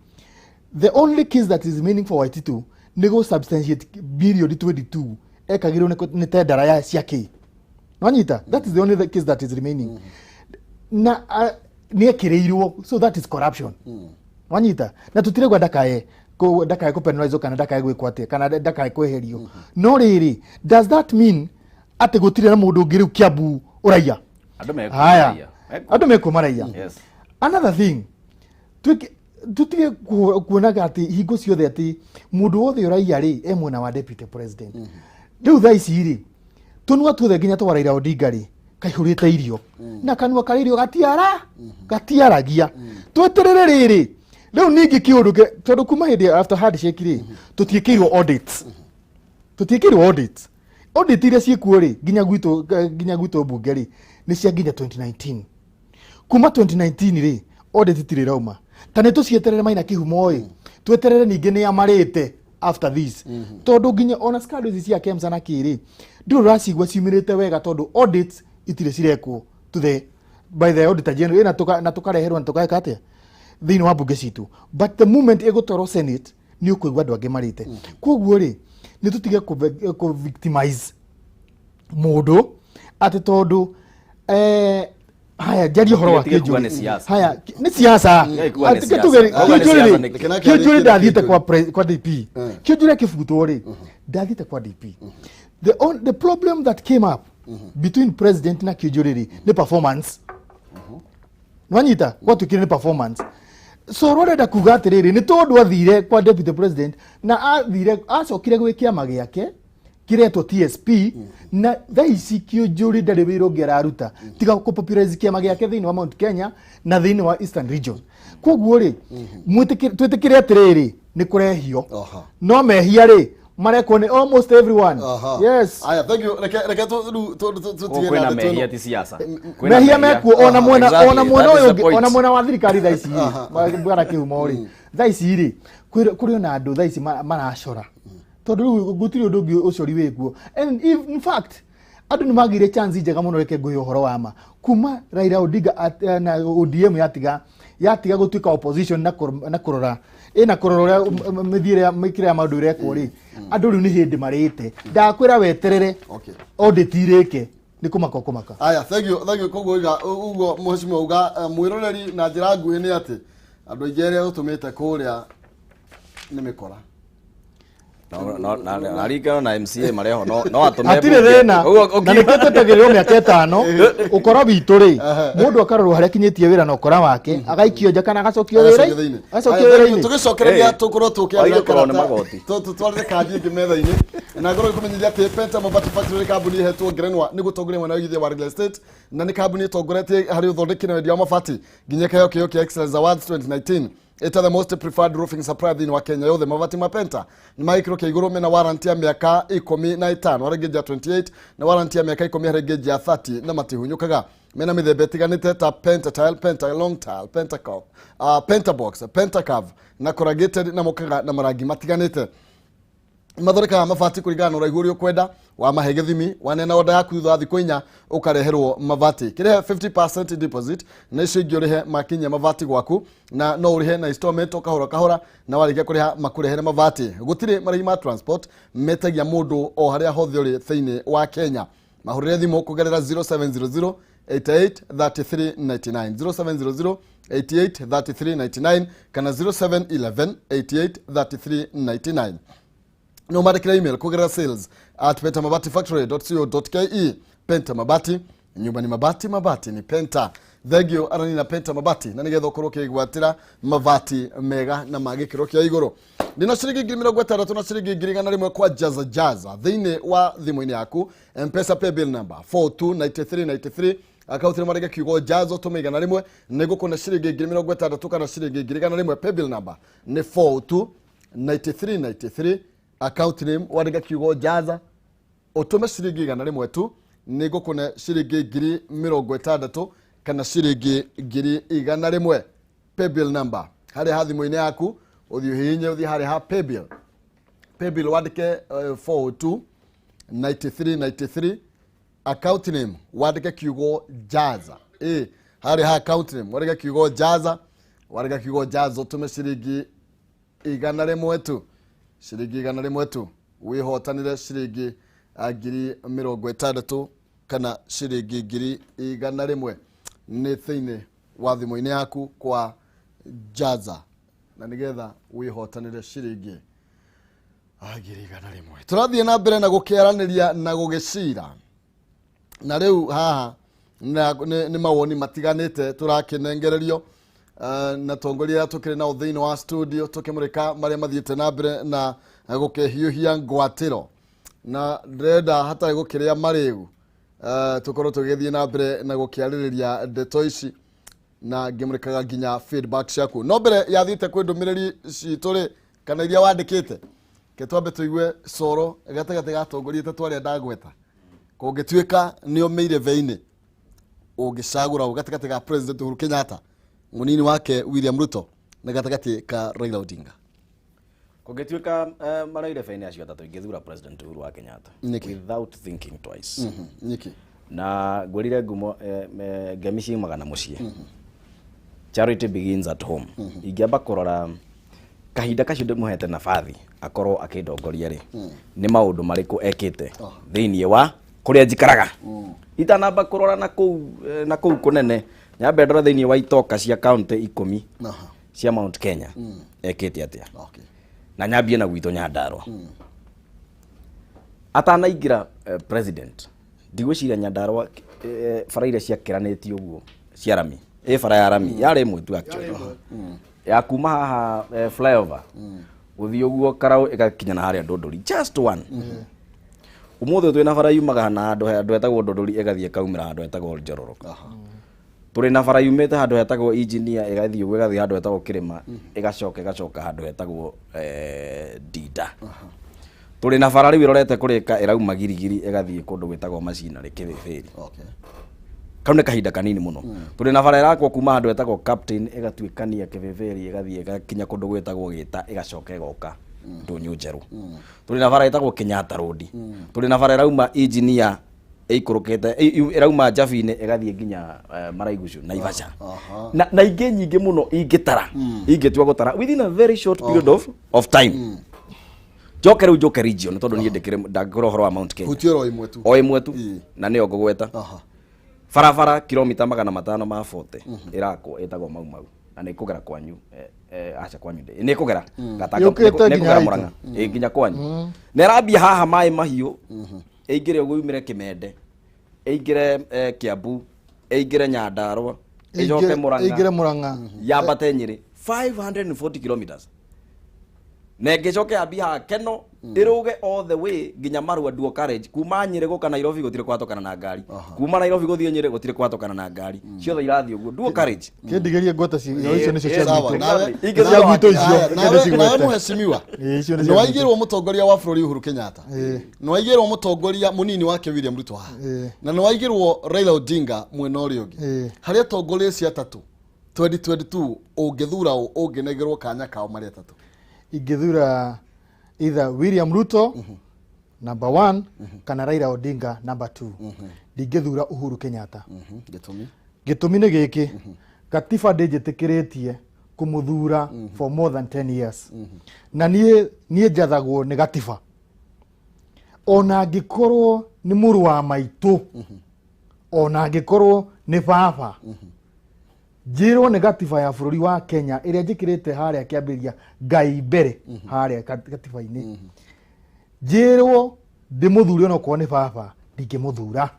the only case that is remaining for Waititu nĩ gũ substantiate bilioni 22 ekagĩrwo nĩ tendera ya cia kĩ. Nwanyita? That is the only case that is remaining na nĩ ekĩrĩirwo, so that is corruption. Wanyita? Na tũtirauga ndakae kũpenalize kana ndakae gwĩkwo atĩa kana ndakae kweherio, no rĩrĩ, does that mean atĩ gũtirĩ na mũndũ ũngĩ rĩu Kiambu ũraiya? Andũ mekuo Haya. maraiya. Mekuo. Andũ mekuo maraiya. Yes. Another thing, tutige kuonaga atĩ hingo ciothe atĩ mũndũ wothe ũraiya rĩ e mwena wa deputy president. Rĩu thaa ici rĩ, tũnua tuothe nginya twa Raila Odinga rĩ kaihũrĩte irio, na kanua karĩ irio gatiara gatiaragia. Tweterere rĩrĩ Rĩu ningĩ kĩũndũ tondũ kuma hĩndĩ ya after handshake rĩ, tũtiĩkĩirwo audit, tũtiĩkĩirwo audit. Audit iria ciĩkuo rĩ, nginya gwitũ mbunge rĩ, nĩ cia nginya 2019. Kuma 2019 rĩ, audit itirĩ irauma. Ta nĩ tũcieterere Maina Kĩhumo ĩ, tweterere ningĩ nĩ amarĩte after this, tondũ nginya ona scandals ici cia KEMSA na kĩrĩ, ndũrĩ ũracigua ciumĩrĩte wega, tondũ audits itirĩ cirekwo to the by the auditor general ĩ, na tũkareherwo na tũkaeka atĩa thĩinĩ wa mbunge citũ. But the moment ĩgũtwarwo Senate, nĩ ũkũigua andũ angĩ marĩte. Koguo rĩ, nĩ tũtige kũ victimize mũndũ atĩ tondũ haya, njarie ũhoro wa Tige kuga Kĩnjũri. nĩ siasa. Haya, nĩ siasa. Tigai kuga nĩ Atĩ siasa. tuge- Kuga nĩ Kĩnjũri siasa rĩ, nĩkĩ? Kĩnjũri ndathiĩte Kĩnjũri. kwa DP. Kĩnjũri akĩbutwo rĩ, ndathiĩte kwa DP. The problem that came up between president na Kĩnjũri rĩ, nĩ performance. Nwanyita gwatuĩkire nĩ performance. So rũrenda kuga atĩrĩrĩ, nĩ tondũ athire kwa deputy president na athire acokire gwĩ kĩama gĩake kĩretwo TSP, na thaa ici Kĩũnjũri ndarĩ wĩra ũngĩ araruta tiga kũ popularize kĩama gĩake thĩinĩ wa Mount Kenya na thĩinĩ wa Eastern Region. Koguo rĩ, twĩtĩkĩre atĩrĩrĩ, nĩ kũrehio, no mehia rĩ, marekwo nĩ almost everyone. Yes. Aya, thank you. Reke tu tu tu tu tutige Kwĩna na ndeto mehia ĩno. ti siasa. Kwĩna Mehia mekuo ona mwena ona mwena That is ũyũ the ũngĩ, point. ona mwena wa thirikari thaa ici rĩ, bwana Kĩhumo rĩ, thaa ici rĩ, kũrĩ ona andũ thaa ici maracora, tondũ rĩu gũtirĩ ũndũ ũngĩ ũcori wĩkuo. And if, in fact, andũ nĩ magĩire chance njega mũno. Reke ngũhe ũhoro wa ma, kuma Raila Odinga na ODM yatiga gũtuĩka opposition na kũrora ĩna kũrora ũrĩa mĩthiĩre ya mĩkĩre ya maũndũ ĩrekwo rĩ, andũ rĩu nĩ hĩndĩ marĩte. Ndakwĩra weterere audit irĩke, nĩ kũmaka ũkũmaka. Aya, thank you, thank you. Koguo iga uguo mheshimiwa uga, mwiroreri, na njĩra nguhĩ nĩ atĩ andũ aingĩ arĩa ũtũmĩte kũrĩa nĩ mĩkora. Na ririkana na MCA mareho no atũme Hatirĩ mbunge. thĩna. Ũguo Na nĩkĩo twetagĩrĩrwo mĩaka 5 ũkora witũ rĩ, mũndũ akarorwo harĩa akinyĩtie wĩra na ũkora wake, agaikio nja kana agacokio Agacokio wĩra thĩinĩ. agacokio Aya, thank you. wĩra-inĩ. Tũgĩcokereria Hey. tũkorwo tũkĩarĩra Waigua kũrorwo nĩ karata- magoti. tũtwarĩre kandi ĩngĩ metha-inĩ, na ngorwo ngĩkũmenyithia atĩ Penta Mabati Factory nĩ kambuni ĩhetwo ngerenwa nĩ gũtongoria mwena wa ũigithia wa real estate, na nĩ kambuni ĩtongoretie harĩ ũthondeki na wendia wa mabati nginya ĩkaheo kĩheo kĩa Excellence Awards 2019 ĩta the most preferred roofing supplier thĩinĩ wa Kenya yothe. Mabati ma Penta nĩ ma gĩkĩro kĩa igũrũ, mena warranty ya mĩaka 15 harĩ gauge ya 28 na warranty ya mĩaka 10 harĩ gauge ya 30, na matihunyũkaga. Mena mĩthemba ĩtiganĩte ta Penta tile, Penta long tile, Penta cop, Penta box, Penta curve na corrugated, na mokaga na marangi matiganĩte. Mathondekaga mabati kũringana na ũraihu ũrĩa ũkwenda. Wamahe gĩthimi, wanena oda yaku, thutha wa thikũ 4 ũkareherwo mabati. Kĩrĩhe 50% deposit na icio ingĩ ũrĩhe makinyia mabati gwaku, na no ũrĩhe na installment o kahora kahora, na warĩkia kũrĩha makũrehere mabati. Gũtirĩ marĩhi ma transport, metagia mũndũ o harĩa hothe ũrĩ thĩinĩ wa Kenya. Mahũrĩre thimũ kũgerera 0700 88 33 99, 0700 88 33 99 kana 0711 88 33 99. No mandĩkĩre email kũgerera sales@pentamabatifactory.co.ke. Penta Mabati, nyumba ni mabati, mabati ni Penta. Thengio arani na Penta Mabati, na nigetha ũkorwo ũkĩgwatĩra mabati mega na ma gĩkĩro kĩa igũrũ. Ndina ciringi 60,000 na ciringi 100,000 kwa Jaza Jaza thĩinĩ wa thimũ-inĩ yaku. Mpesa paybill number 429393, akaunti nĩ marĩge kiugo Jaza, ũtũme 100, nĩ ngũkũne ciringi 60,000 kana ciringi 100,000. Paybill number nĩ 429393, account name wandĩka kiugo Jaza, ũtũme ciringi 100 tu, nĩ ngũkũne ciringi 60,000 kana ciringi 100,000. Paybill number harĩa ha thimũ-inĩ yaku, ũthiĩ ũhihinye, ũthiĩ harĩa ha paybill, paybill wandĩke 402 9393, account name wandĩke kiugo Jaza. Ĩ harĩa ha account name wandĩke kiugo Jaza, wandĩka kiugo Jaza, ũtũme ciringi 100 tu, ciringi 100 tu, wĩhotanĩre ciringi 60,000 kana ciringi 100,000 nĩ thĩinĩ wa thimũ-inĩ yaku kwa Jaza, na nĩgetha wĩhotanĩre ciringi 100,000. Tũrathiĩ na mbere na gũkĩaranĩria na gũgĩcira, na rĩu haha nĩ mawoni matiganĩte tũrakĩnengererio na tongoria arĩa tũkĩrĩ nao thĩinĩ wa studio, tũkĩmũrĩka marĩa mathiĩte na mbere na gũkĩhiũhia ngwatĩro, na ndĩrenda hatarĩ gũkĩrĩa marĩgu, tũkorwo tũgĩthiĩ na mbere na gũkĩarĩrĩria ndeto ici. Na ngĩmũrĩkaga nginya feedback ciaku. No mbere ya thiĩte kwĩ ndũmĩrĩri citũ rĩ, kana iria wandĩkĩte, ke twambe tũigue coro gatagatĩ ga atongoria atatũ arĩa ndagweta. Kũngĩtuĩka nĩo mĩirebe-inĩ, ũngĩcagũra ũ gatagatĩ ga President Uhuru Kenyatta, mũnini wake William Ruto, na gatagatĩ ka Raila Odinga? Kũngĩtuĩka marairebe-inĩ acio atatũ, ingĩthura President Uhuru wa Kenyatta. Nĩkĩ? Without thinking twice. Nĩkĩ? Na ngwĩrire ngumo ngemi ciumaga na mũciĩ. Charity begins at home. Ingĩamba kũrora kahinda kacio ndĩmũhete nabathi akorwo akĩndongoria rĩ, nĩ maũndũ marĩkũ ekĩte thĩinĩ wa kũrĩa njikaraga, itanamba kũrora na kũu na kũu kũnene, nyambe ndore thĩinĩ wa itoka cia kaunti 10 cia Mount Kenya ekĩte atĩa. Na nyambie na gwitũ Nyandarua. Atanaingĩra president, ndigwĩciria Nyandarua bara iria ciakĩranĩtio ũguo cia rami, ĩ bara ya rami yarĩ ĩmwe tu actually, ya kuma haha flyover gũthiĩ ũguo Karau ĩgakinya na harĩa Ndũndũri, just one. Ũmũthĩ twĩna bara yumaga na handũ hetagwo Ndũndũri ĩgathiĩ ĩkaumĩra handũ hetagwo Njororo. Tũrĩ na bara yumĩte handũ hetagwo Engineer ĩgathiĩ ũguo ĩgathiĩ handũ hetagwo Kĩrĩma, ĩgacoka handũ hetagwo Ndinda. Tũrĩ na bara rĩu ĩrorete kũrĩka, ĩrauma Girigiri ĩgathiĩ kũndũ gwĩtagwo Macinarĩ Kĩbĩbĩri. Kau nĩ kahinda kanini mũno. Tũrĩ na bara ĩrakwo kuma handũ hetagwo Captain ĩgatuĩkania Kĩbĩbĩri ĩgathiĩ ĩgakinya kũndũ gwĩtagwo Gĩta, ĩgacoka ĩgoka Ndũnyũ Njerũ. Tũrĩ na bara ĩtagwo Kenyatta Road. Tũrĩ na bara ĩrauma Engineer ĩikũrũkĩte, ĩrauma Njabi-inĩ ĩgathiĩ nginya Maraigucu Naivasha. Na ingĩ nyingĩ mũno ingĩtara, ingĩtua gũtara within a very short period of time. Njoke rĩu njoke region, tondũ niĩ ndĩkĩrĩ ndangĩkorwo ũhoro wa Mount Kenya. Hutia oro ĩmwe tu. O ĩmwe tu. Na nĩyo ngũgweta. Barabara kilomita 540 ĩrakwo ĩtagwo Mau Mau, na nĩ kũgera kwanyu, aca kwanyu nĩ kũgera Gatanga, Yũkĩte nĩ nginya kũgera haitũ. Murang'a, nginya kwanyu. Na ĩrambia haha maĩ mahiũ, ĩingĩre ũguo yumĩre Kĩmende, ĩingĩre Kiambu, ĩingĩre Nyandarua, ĩcoke Murang'a, ĩingĩre Murang'a, yambate Nyĩrĩ, 540 kilometers, na ĩngĩcoke yambie haha Keno ĩrũge all the way nginya Marua dual carriage. Kuma Nyĩrĩ gũka Nairobi gũtirĩ kwatũkana na ngari, kuma Nairobi gũthiĩ Nyĩrĩ gũtirĩ kwatũkana na ngari, ciothe irathiĩ ũguo dual carriage. Kĩndigĩrie ngweta icio nĩcio cia Sawa, gwitũ. nawe Ingĩ Cia gwitũ icio. Haya, Reke nawe ndĩcigwete. mheshimiwa, Ĩĩ, icio nĩ cia nĩ waigĩrwo mũtongoria wa bũrũri Uhuru Kenyatta, nĩ waigĩrwo mũtongoria mũnini wake William Ruto haha, na nĩ waigĩrwo Raila Odinga mwena ũrĩa ũngĩ. Harĩ atongoria acio atatũ 2022 ũngĩthura ũ ũngĩnengerwo kanya kao marĩ atatũ? Ingĩthura either William Ruto number one kana Raila Odinga number two. Ndingĩthura Uhuru Kenyatta. Gĩtũmi? Gĩtũmi nĩ gĩkĩ: gatiba ndĩnjĩtĩkĩrĩtie kũmũthura for more than 10 years, na niĩ njathagwo nĩ gatiba. Ona angĩkorwo nĩ mũrũ wa maitũ, ona angĩkorwo nĩ baba, njĩrwo nĩ gatiba ya bũrũri wa Kenya ĩrĩa njĩkĩrĩte harĩa kĩambĩrĩria Ngai mbere harĩa gatiba-inĩ, njĩrwo ndĩmũthure onokorwo nĩ baba, ndingĩmũthura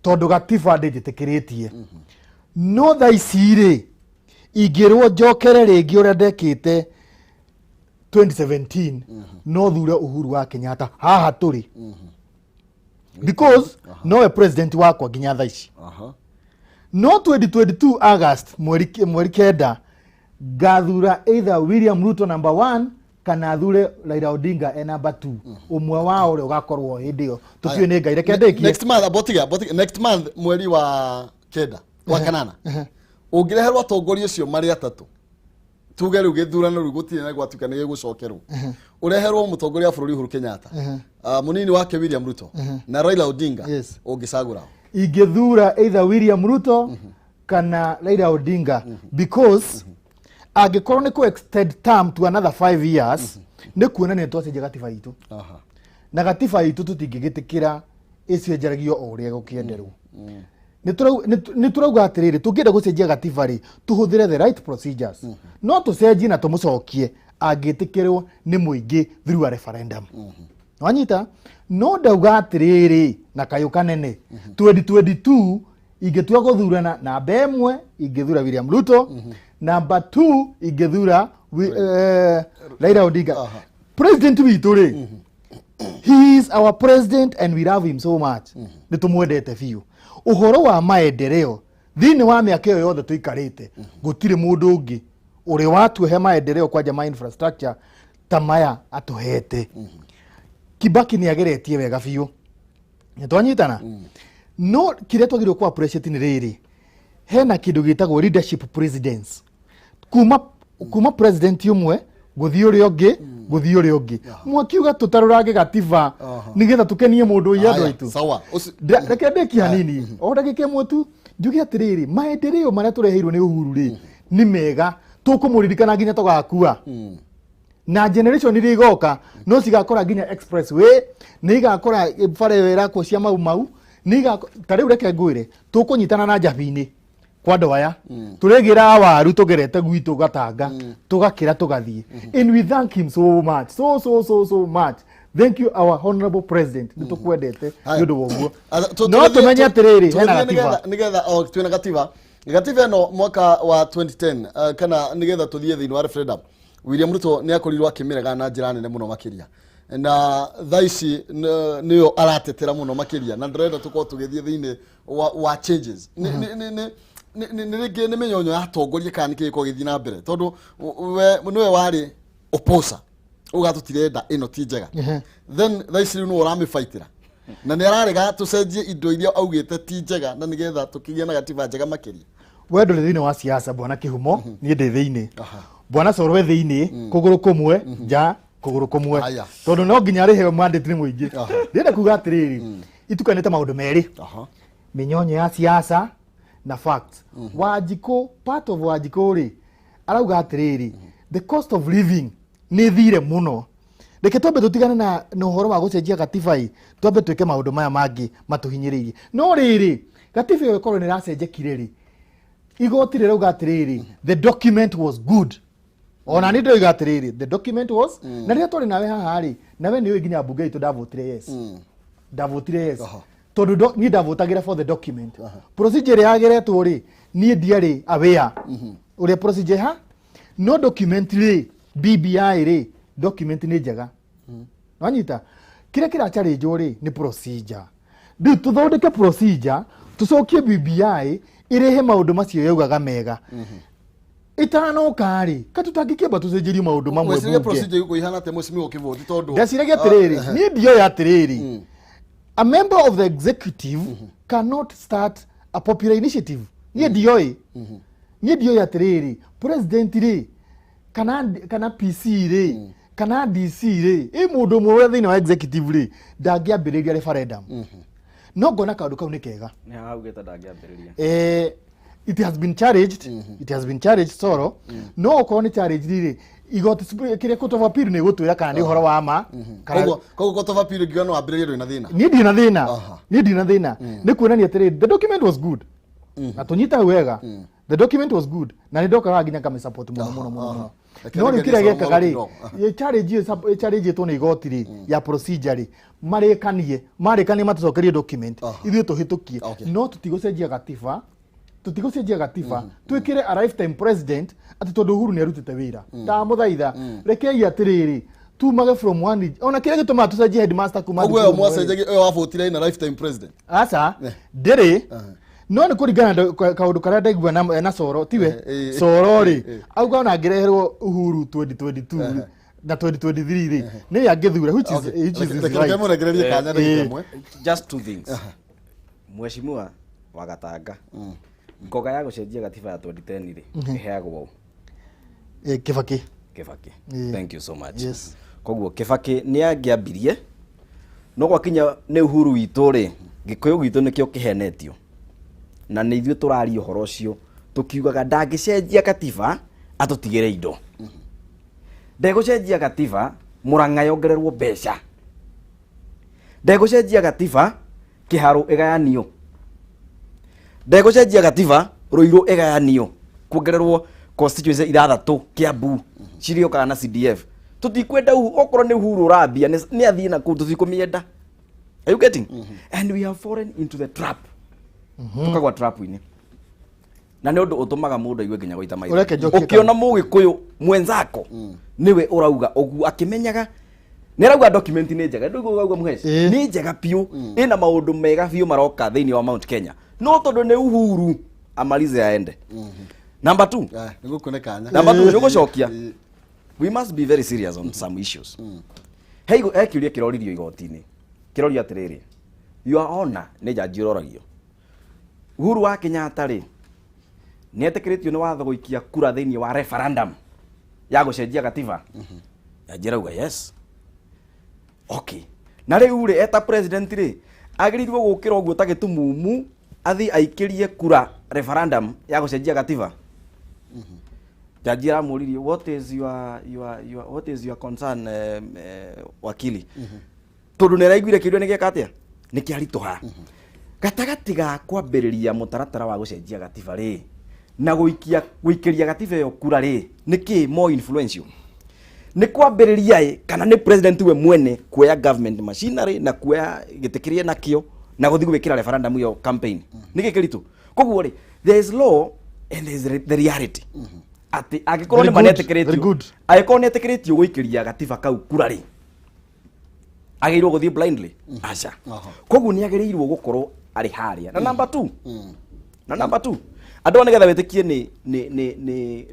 tondũ gatiba ndĩnjĩtĩkĩrĩtie. No thaa ici rĩ, ingĩrwo njokere rĩngĩ ũrĩa ndekĩte 2017, no thure Uhuru wa Kenyatta haha tũrĩ, because nowe president wakwa nginya thaa ici. No 2022 August mweri 9 ngathura either William Ruto number one kana thure Raila Odinga e number two, ũmwe wao ũrĩa ũgakorwo hĩndĩ ĩyo tũtiũĩ nĩ Ngai. Reke ndĩkie. Next month, abotiga next month mweri wa kenda wa kanana, ũngĩreherwo atongoria acio marĩ atatũ, tuge rĩu gĩthurano rĩu gũtirĩ na gwatuĩka nĩ gĩgũcokerwo, ũreherwo mũtongoria wa bũrũri Uhuru Kenyatta, mũnini wake William Ruto na Raila Odinga, ũngĩcagũra ũ? Ingĩthura either William Ruto kana Raila Odinga, because angĩkorwo nĩ kũ extend term to another 5 years, nĩ kuonania nĩ twacenjia gatiba itũ. Na gatiba itũ tũtingĩgĩtĩkĩra ĩcenjeragio o ũrĩa gũkĩenderwo. Nĩ tũrauga atĩrĩrĩ, tũngĩenda gũcenjia gatiba rĩ, tũhũthĩre the right procedures. No tũcenjie na tũmũcokie angĩtĩkĩrwo nĩ mũingĩ through a referendum. Wanyita? No ndauga atĩrĩrĩ na kayũ kanene, 2022 ingĩtua gũthurana, namba 1 ingĩthura William Ruto, namba 2 ingĩthura Raila Odinga. President witũ rĩ, he is our president and we love him so much, nĩ tũmwendete biũ. Ũhoro wa maendeleo Thĩinĩ wa mĩaka ĩyo yothe tũikarĩte, gũtirĩ mũndũ ũngĩ ũrĩ watuhe maendeleo kwanja ma infrastructure ta maya atũhete. Kibaki nĩ ageretie wega biũ, nĩ twanyitana, no kĩrĩa twagĩrĩirwo ku appreciate nĩ rĩrĩ, hena kĩndũ gĩtagwo leadership presidents, kuma president ũmwe gũthiĩ ũrĩa ũngĩ, gũthiĩ ũrĩa ũngĩ, mwakiuga tũtarũrange gatiba nĩgetha tũkenie mũndũ ũyũ andũ Haya, aitũ. Sawa. Reke ndĩkie hanini, o ndagĩka ĩmwe tu, njuge atĩrĩrĩ, maendeleo marĩa tũreheirwo nĩ Uhuru rĩ, nĩ mega, tũkũmũririkana nginya tũgakua, na generation iria igoka no cigakora nginya expressway, nĩ igakora bara ĩyo ĩrakwo cia Mau Mau, nĩ igako. Ta rĩu reke ngwĩre, tũkũnyitana na Njabini kwa andũ aya tũregĩra waru tũgerete gwitũ Gatanga, tũgakĩra tũgathiĩ, and we thank him so much, so so so so much. Thank you, our honorable president, nĩ tũkwendete nĩ ũndũ wa ũguo. No tũmenye atĩrĩrĩ, hena gatiba. Nigetha o twina gatiba, gatiba ĩno mwaka wa 2010, kana nigetha tuthiĩ thĩinĩ wa referendum, William Ruto nĩ akorirwo akĩmĩrega na njĩra nene mũno makĩria, na thaa ici nĩyo aratetera mũno makĩria, na ndĩrenda tũkorwo tũgĩthiĩ thĩinĩ wa changes. Nĩ rĩngĩ nĩ mĩnyonyo ya atongoria kana nĩ kĩĩ gĩkoragwo gĩgĩthiĩ na mbere, tondũ we nĩwe warĩ oposa uga tũtirenda, ĩno ti njega? Then thaa ici rĩu nĩwe ũramĩbaitĩra na nĩ ararega tũcenjie indo iria augĩte ti njega na nĩgetha tũkĩgĩe na gatiba njega makĩria. We ndũrĩ thĩinĩ wa siasa, bwana Kĩhumo, niĩ ndĩ thĩinĩ. Bwana Corwe thĩinĩ kũgũrũ kũmwe nja, kũgũrũ kũmwe. Tondũ no nginya arĩheo mandate nĩ mũingĩ. Ndĩrenda kuga atĩrĩrĩ, itukanĩte maũndũ merĩ, mĩnyonyo ya siasa na facts. Wanjikũ, part of Wanjikũ rĩ, arauga atĩrĩrĩ, the cost of living nĩ thire mũno, reke twambe tũtigane na ũhoro wa gũcenjia gatiba ĩ, twambe twĩke maũndũ maya mangĩ matũhinyĩrĩirie. No rĩrĩ, gatiba ĩyo ĩkorwo nĩ ĩracenjekire rĩ, igoti rĩrauga atĩrĩrĩ, the document was good. Ona nĩ ndĩroiga atĩrĩrĩ, the document was, na rĩrĩa twarĩ nawe haha rĩ, nawe nĩ ũĩ nginya mbunge itũ ndavotire yes, ndavotire yes, tondũ niĩ ndavotagĩra for the document. Procedure ĩrĩa yageretwo rĩ, niĩ ndiarĩ aware ũrĩa procedure ha, no document rĩ, BBI rĩ, document nĩ njega. Wanyita kĩrĩa kĩracharĩnjwo rĩ, nĩ procedure. Rĩu tũthondeke procedure, tũcokie BBI ĩrehe maũndũ macio yaugaga mega ĩtanoka rĩ, ka tũtangĩkĩamba tũcenjerio maũndũ mamwe Mweciria bunge. Procedure ĩgũkorwo ihana atĩa, mheshimiwa Kĩbũthi, tondũ Ndeciragia atĩrĩrĩ, niĩ ndioĩ atĩrĩrĩ, a member of the executive cannot start a popular initiative. Niĩ ndioĩ, niĩ ndioĩ atĩrĩrĩ, president rĩ, kana PC rĩ, kana DC rĩ, ĩ mũndũ ũmwe ũrĩa thĩinĩ wa executive rĩ, ndangĩambĩrĩria referendum, no ngona kaũndũ kau nĩ kega. Nĩ haugĩte ndangĩambĩrĩria? It has been challenged, it has been challenged soro, no okorwo nĩ challenged rĩ, igoti kĩrĩa court of appeal nĩ gũtwĩra kana nĩ ũhoro wa ma kana. Koguo court of appeal ngiuga no ambĩrĩrie, ndũrĩ na thĩna? Niĩ ndirĩ na thĩna. Niĩ ndirĩ na thĩna, nĩ kuonania atĩrĩrĩ, the document was good, na tũnyita hau wega, the document was good, na nĩ ndokaga nginya ngamĩ support mũno mũno mũno mũno. Reke No rĩu ngerie kĩrĩa Solomon gĩekaga rĩ, kidogo. Challenge ĩyo challenge ĩtwo nĩ igoti rĩ, ya procedure rĩ, marĩkanie matũcokerie document, ithuĩ tũhĩtũkie. No tũtigũcenjia gatiba, tũtigũcenjia gatiba twĩkĩre a lifetime president atĩ tondũ Uhuru nĩ arutĩte wĩra. Ndamũthaitha, rekei atĩrĩrĩ, tumage from one, ona kĩrĩa gĩtũmaga tũcenjie headmaster kuma Ũguo ĩyo thukuru ũmwe rĩ. mwacenjagia, ĩyo wabũtire ina lifetime president? Aca, ndĩrĩ, no nĩ kũringana na kaũndũ karĩa ndaigua na Coro tiwe. Coro rĩ, auga ona angĩreherwo Uhuru 2022 na 2023 rĩ, nĩ angĩthura, which is his Reke right. mũrekererie kanya ndagĩka ĩmwe. Just two things. Mheshimiwa wa Gatanga, ngoga ya gũcenjia gatiba ya 2010 rĩ, ĩheagwo ũ? Kibaki. Kibaki. Eh. Thank you so much. Yes. Koguo Kibaki nĩ angĩambirie, no gwakinya nĩ Uhuru witũ rĩ, Gĩkũyũ gwitũ nĩkĩo kĩhenetio, na nĩ ithuĩ tũraria ũhoro ũcio tũkiugaga ndangĩcenjia katiba atũtigĩre indo, ndegũcenjia gatiba Mũrang'a yongererwo mbeca, ndegũcenjia gatiba Kĩharũ ĩgayanio, ndegũcenjia gatiba Rũirũ ĩgayanio, kuongererwo constituency ithathatũ Kiambu cirĩũkaga na CDF. Tũtikwenda okorwo nĩ Uhuru ũrambia nĩ athiĩ na kũu, tũtikũmĩenda. Are you getting? And we have fallen into the trap, tukagwa trap-inĩ, na nĩ ũndũ ũtũmaga mũndũ aigue nginya gũita maitho. Ũreke njokie. Ũkĩona mũgĩkũyũ mwenzako nĩwe ũrauga ũguo, akĩmenyaga nĩ arauga document nĩ njega, ndũigua ũrauga mũheci? Nĩ njega biũ, ĩna maũndũ mega biũ maroka thĩinĩ wa Mount Kenya, no tondũ nĩ Uhuru. Amalize aende. Number 2. Nĩ gũkũne kanya. Number 2, nĩ gũcokia. We must be very serious on some issues. He he kĩũria kĩroririo igoti-inĩ. Kĩrorio atĩrĩrĩ, Your Honor, nĩ jaji ũroragio. Uhuru wa Kenyatta rĩ, nĩ etĩkĩrĩtio nĩ watho gũikia kura thĩinĩ wa referendum ya gũcenjia gatiba? Jaji arauga yes. Okay. Na rĩu rĩ, eta president rĩ, agĩrĩirwo gũkĩra ũguo ta gĩtumumu athiĩ aikĩrie kura referendum ya gũcenjia gatiba? Jaji aramũririe, what is your what is your concern, wakili? Tondũ nĩ araiguire kĩũria nĩ gĩeka atĩa? Nĩ kĩaritũha. Gatagatĩ ga kwambĩrĩria mũtaratara wa gũcenjia gatiba rĩ, na gũikia gũikĩria gatiba ĩyo kura rĩ, nĩ kĩ more influential? Nĩ kwambĩrĩria ĩ, kana nĩ president we mwene kuoya government machinery na kuoya gĩtĩ kĩrĩa nakĩo na gũthiĩ gwĩkĩra referendum ĩyo campaign? Nĩ kĩ kĩritũ? Koguo rĩ, there is law and there is the reality atĩ angĩkorwo Very nĩ ma good, very nĩetĩkĩrĩtio good. angĩkorwo nĩetĩkĩrĩtio gũikĩria gatiba kau kura rĩ, agĩrĩirwo gũthiĩ blindly? Aca. Koguo nĩ agĩrĩirwo gũkorwo arĩ harĩa. Na number 2, na number 2, andũ aya nĩgetha wĩtĩkie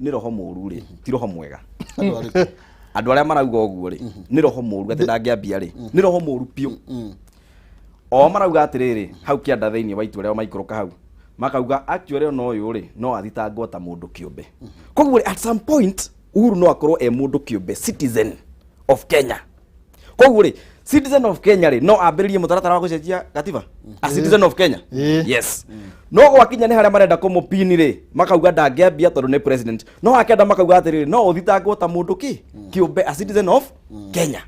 nĩ roho mũru rĩ, ti roho mwega. Andũ arĩkũ? Andũ arĩa marauga ũguo rĩ, nĩ roho mũru atĩ ndangĩambia rĩ, nĩ roho mũru biũ. O marauga atĩrĩrĩ, hau kĩanda thĩinĩ wa itua rĩao maikũrũka hau makauga actually ona ũyũ rĩ, no athitangwo ta mũndũ kĩũmbe. Koguo rĩ, at some point Uhuru no akorwo e mũndũ kĩũmbe, citizen of Kenya. Koguo rĩ, citizen of Kenya rĩ, no ambĩrĩrie mũtaratara wa gũcenjia gatiba, a citizen of Kenya? Yes. No gwakinya nĩ harĩa marenda kũmũpini rĩ, makauga ndangĩambia tondũ nĩ president. No akenda makauga atĩrĩrĩ, no ũthitangwo ta mũndũ kĩ kĩũmbe, a citizen of Kenya.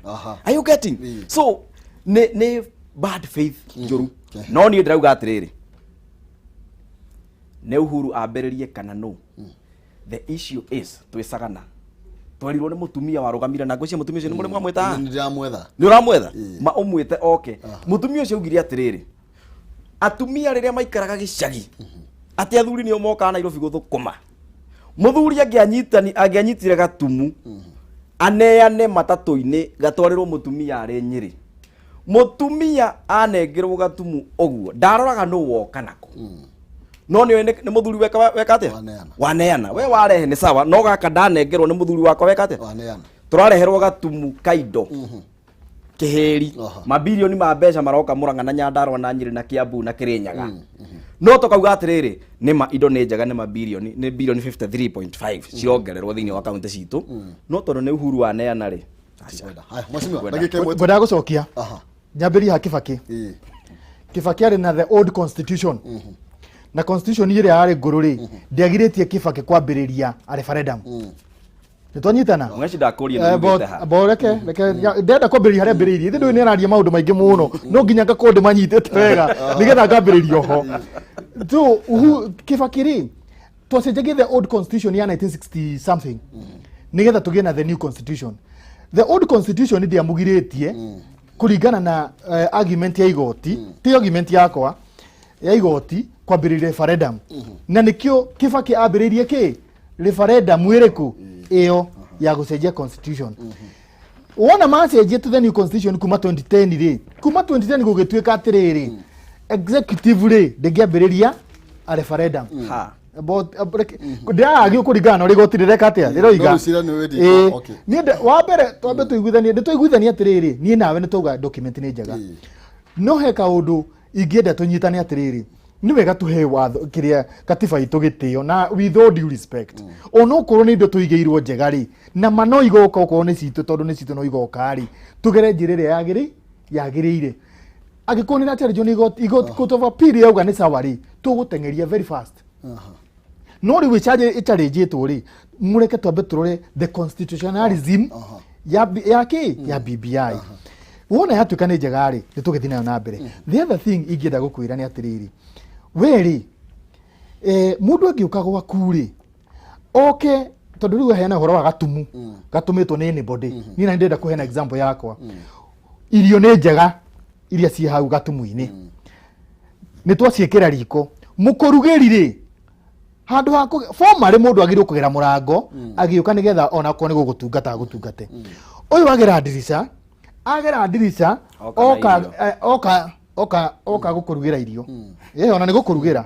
Are you getting? So nĩ bad faith njũru. No niĩ ndĩrauga atĩrĩrĩ, nĩ Uhuru ambĩrĩrie kana no, the issue is twĩcagana twerirwo nĩ mũtumia warũgamire na ngwĩciria mũtumia ũcio nĩ mũrĩ mwamwĩta haha? Nĩ ndĩramwetha. Nĩ ũramwetha ma ũmwĩte oke. Mũtumia ũcio augire atĩrĩrĩ, atumia rĩrĩa maikaraga gĩcagi, atĩ athuri nĩo mokaga Nairobi gũthũkũma, mũthuri angĩanyitire gatumu aneane matatũ-inĩ gatwarĩrwo mũtumia arĩ Nyĩrĩ, mũtumia anengerwo gatumu ũguo ndaroraga nũ woka nako, no nĩ nĩ mũthuri weka weka atĩa? Waneana. Waneana. We warehe nĩ sawa, no gaka ndanengerwo nĩ mũthuri wakwa weka atĩa? Waneana. Tũrareherwo gatumu kaindo kĩhĩri, mabirioni ma mbeca maroka Murang'a na Nyandarua na Nyĩrĩ na Kiambu na Kĩrĩnyaga, no tũkauga atĩrĩrĩ, nĩma indo nĩ njega, nĩ mabirioni, nĩ birioni 53.5 cirongererwo thĩinĩ wa kaunti citũ, no tondũ nĩ Uhuru waneana rĩ, aca. Kwenda. Haya, mheshimiwa, Kwenda. ndagĩka ĩmwe tu. Ngwendaga gũcokia nyambĩrie ha Kibaki. Kibaki arĩ na the old constitution, na constitution ĩrĩa yarĩ ngũrũ rĩ, ndĩagirĩtie Kibaki kwambĩrĩria a referendum. Nĩ twanyitana? Mweci ndakũria nĩ ugĩte ha. Bo reke ndenda kwambĩrĩria harĩa mbĩrĩirie. Ithe ndũĩ nĩ araria maũndũ maingĩ mũno, no nginya ngakorwo ndĩmanyitĩte wega nĩgetha ngambĩrĩria oho. So uhu Kibaki rĩ, twacenjagia the old constitution ya 1960 something nĩgetha tũgĩe na the new constitution. The old constitution ndĩamũgirĩtie kũringana na argument ya igoti, ti argument yakwa, ya igoti kwambĩrĩria referendum. Na nĩkĩo Kibaki ambĩrĩirie kĩ referendum ĩrĩkũ ĩyo ya gũcenjia constitution. Wona macenjia to the new constitution kuma 2010 rĩ, kuma 2010 gũgĩtuĩka atĩrĩrĩ, executive rĩ ndĩngĩambĩrĩria a referendum. Ha. Ndĩraragio kũringana na ũrĩa igoti rĩreka atĩa rĩroiga. No rũcira nĩ wĩthiĩ. Ĩĩ. Okay. Niĩ wa mbere twambe tũiguithanie, nĩ twaiguithania atĩrĩrĩ, niĩ nawe nĩ twauga document nĩ njega, no he kaũndũ ingĩenda tũnyitane atĩrĩrĩ, nĩ wega tũhe watho kĩrĩa katiba itũ gĩtĩo, na with all due respect, onokorwo nĩ indo tũigĩirwo njega rĩ, na ma no igoka, okorwo nĩ citũ, tondũ nĩ citũ no igoka rĩ, tũgere njĩra ĩrĩa yagĩrĩire. Angĩkorwo nĩ ĩracharĩnjwo nĩ igoti, court of appeal yauga nĩ sawa rĩ, tũgũteng'eria very fast. No rĩu ĩcharĩnjĩtwo rĩ, mũreke twambe tũrore the constitutionalism ya kĩ ya BBI. Wona yatuĩka nĩ njega rĩ, nĩ tũgĩthiĩ nayo na mbere. The other thing ingĩenda gũkwĩra nĩ atĩrĩrĩ, we rĩ, mũndũ angĩũka gwaku rĩ, oke tondũ rĩu aheana ũhoro wa gatumu gatũmĩtwo nĩ anybody, niĩ na nĩ ndĩrenda kũheana example yakwa. Irio nĩ njega iria ciĩ hau gatumu-inĩ, nĩ twaciĩkĩra riko, mũkũrugĩri rĩ, handũ ha formally mũndũ agĩrĩirwo kũgera mũrango agĩũka nĩgetha ona okorwo nĩ gũgũtungata agũtungate. Ũyũ agera ndirica, agera ndirica. Oka na Oka irio. Oka Oka oka gũkũrugĩra irio, ĩ ona nĩ gũkũrugĩra.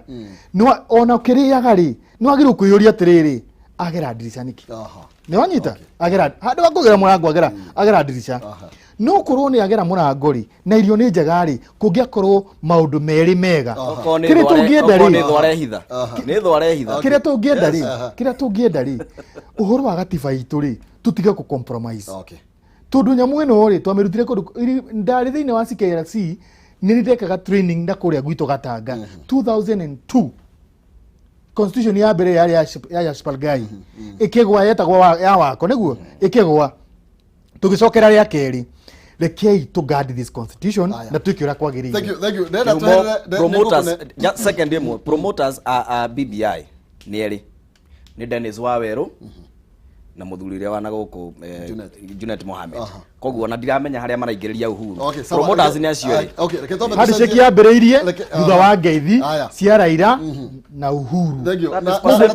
Ona ũkĩrĩaga rĩ, nĩ wagĩrĩirwo kwĩyũria atĩrĩrĩ, agera ndirica nĩkĩ? Nĩ wanyita? Agera handũ ha kũgera mũrango, agera ndirica. No korwo nĩ agera mũrango rĩ, na irio nĩ njega rĩ, kũngĩakorwo maũndũ merĩ mega. Okorwo nĩ Kĩrĩa tũngĩenda okorwo rĩ, nĩ thware hitha, nĩ thware hitha. Kĩrĩa tũngĩenda rĩ, kĩrĩa tũngĩenda rĩ, ũhoro wa gatiba itũ rĩ, tũtige kũ compromise, tondũ nyamũ ĩno rĩ, twamĩrutire kũndũ ndarĩ thĩinĩ wa CKRC, nĩ ndekaga training na kũrĩa gwitũ Gatanga 2002. Constitution ya mbere yarĩ ya Yaspal Gai, ĩkĩgwa, yetagwo ya wako nĩguo ĩkĩgwa, tũgĩcokera rĩa kerĩ. Rekei to guard this constitution Aya. na twĩke ũrĩa kwagĩrĩire. Thank you, thank you. Ndĩrenda Kĩhumo, tweherere promoters, nĩngũkũne- just second ĩmwe, promoters a BBI nĩ erĩ, nĩ Dennis Wawerũ na mũthuri ũrĩa wana gũkũ Junet. Junet Mohamed. Koguo ona ndiramenya harĩa maraingĩrĩria Uhuru. Okay, sawa. Promoters nĩ acio erĩ. Ah, okay, reke twambe Handshake tũcenjie- yambĩrĩirie thutha wa ngeithi Aya. cia Raila na Uhuru. Thank you. That Na- is na- na-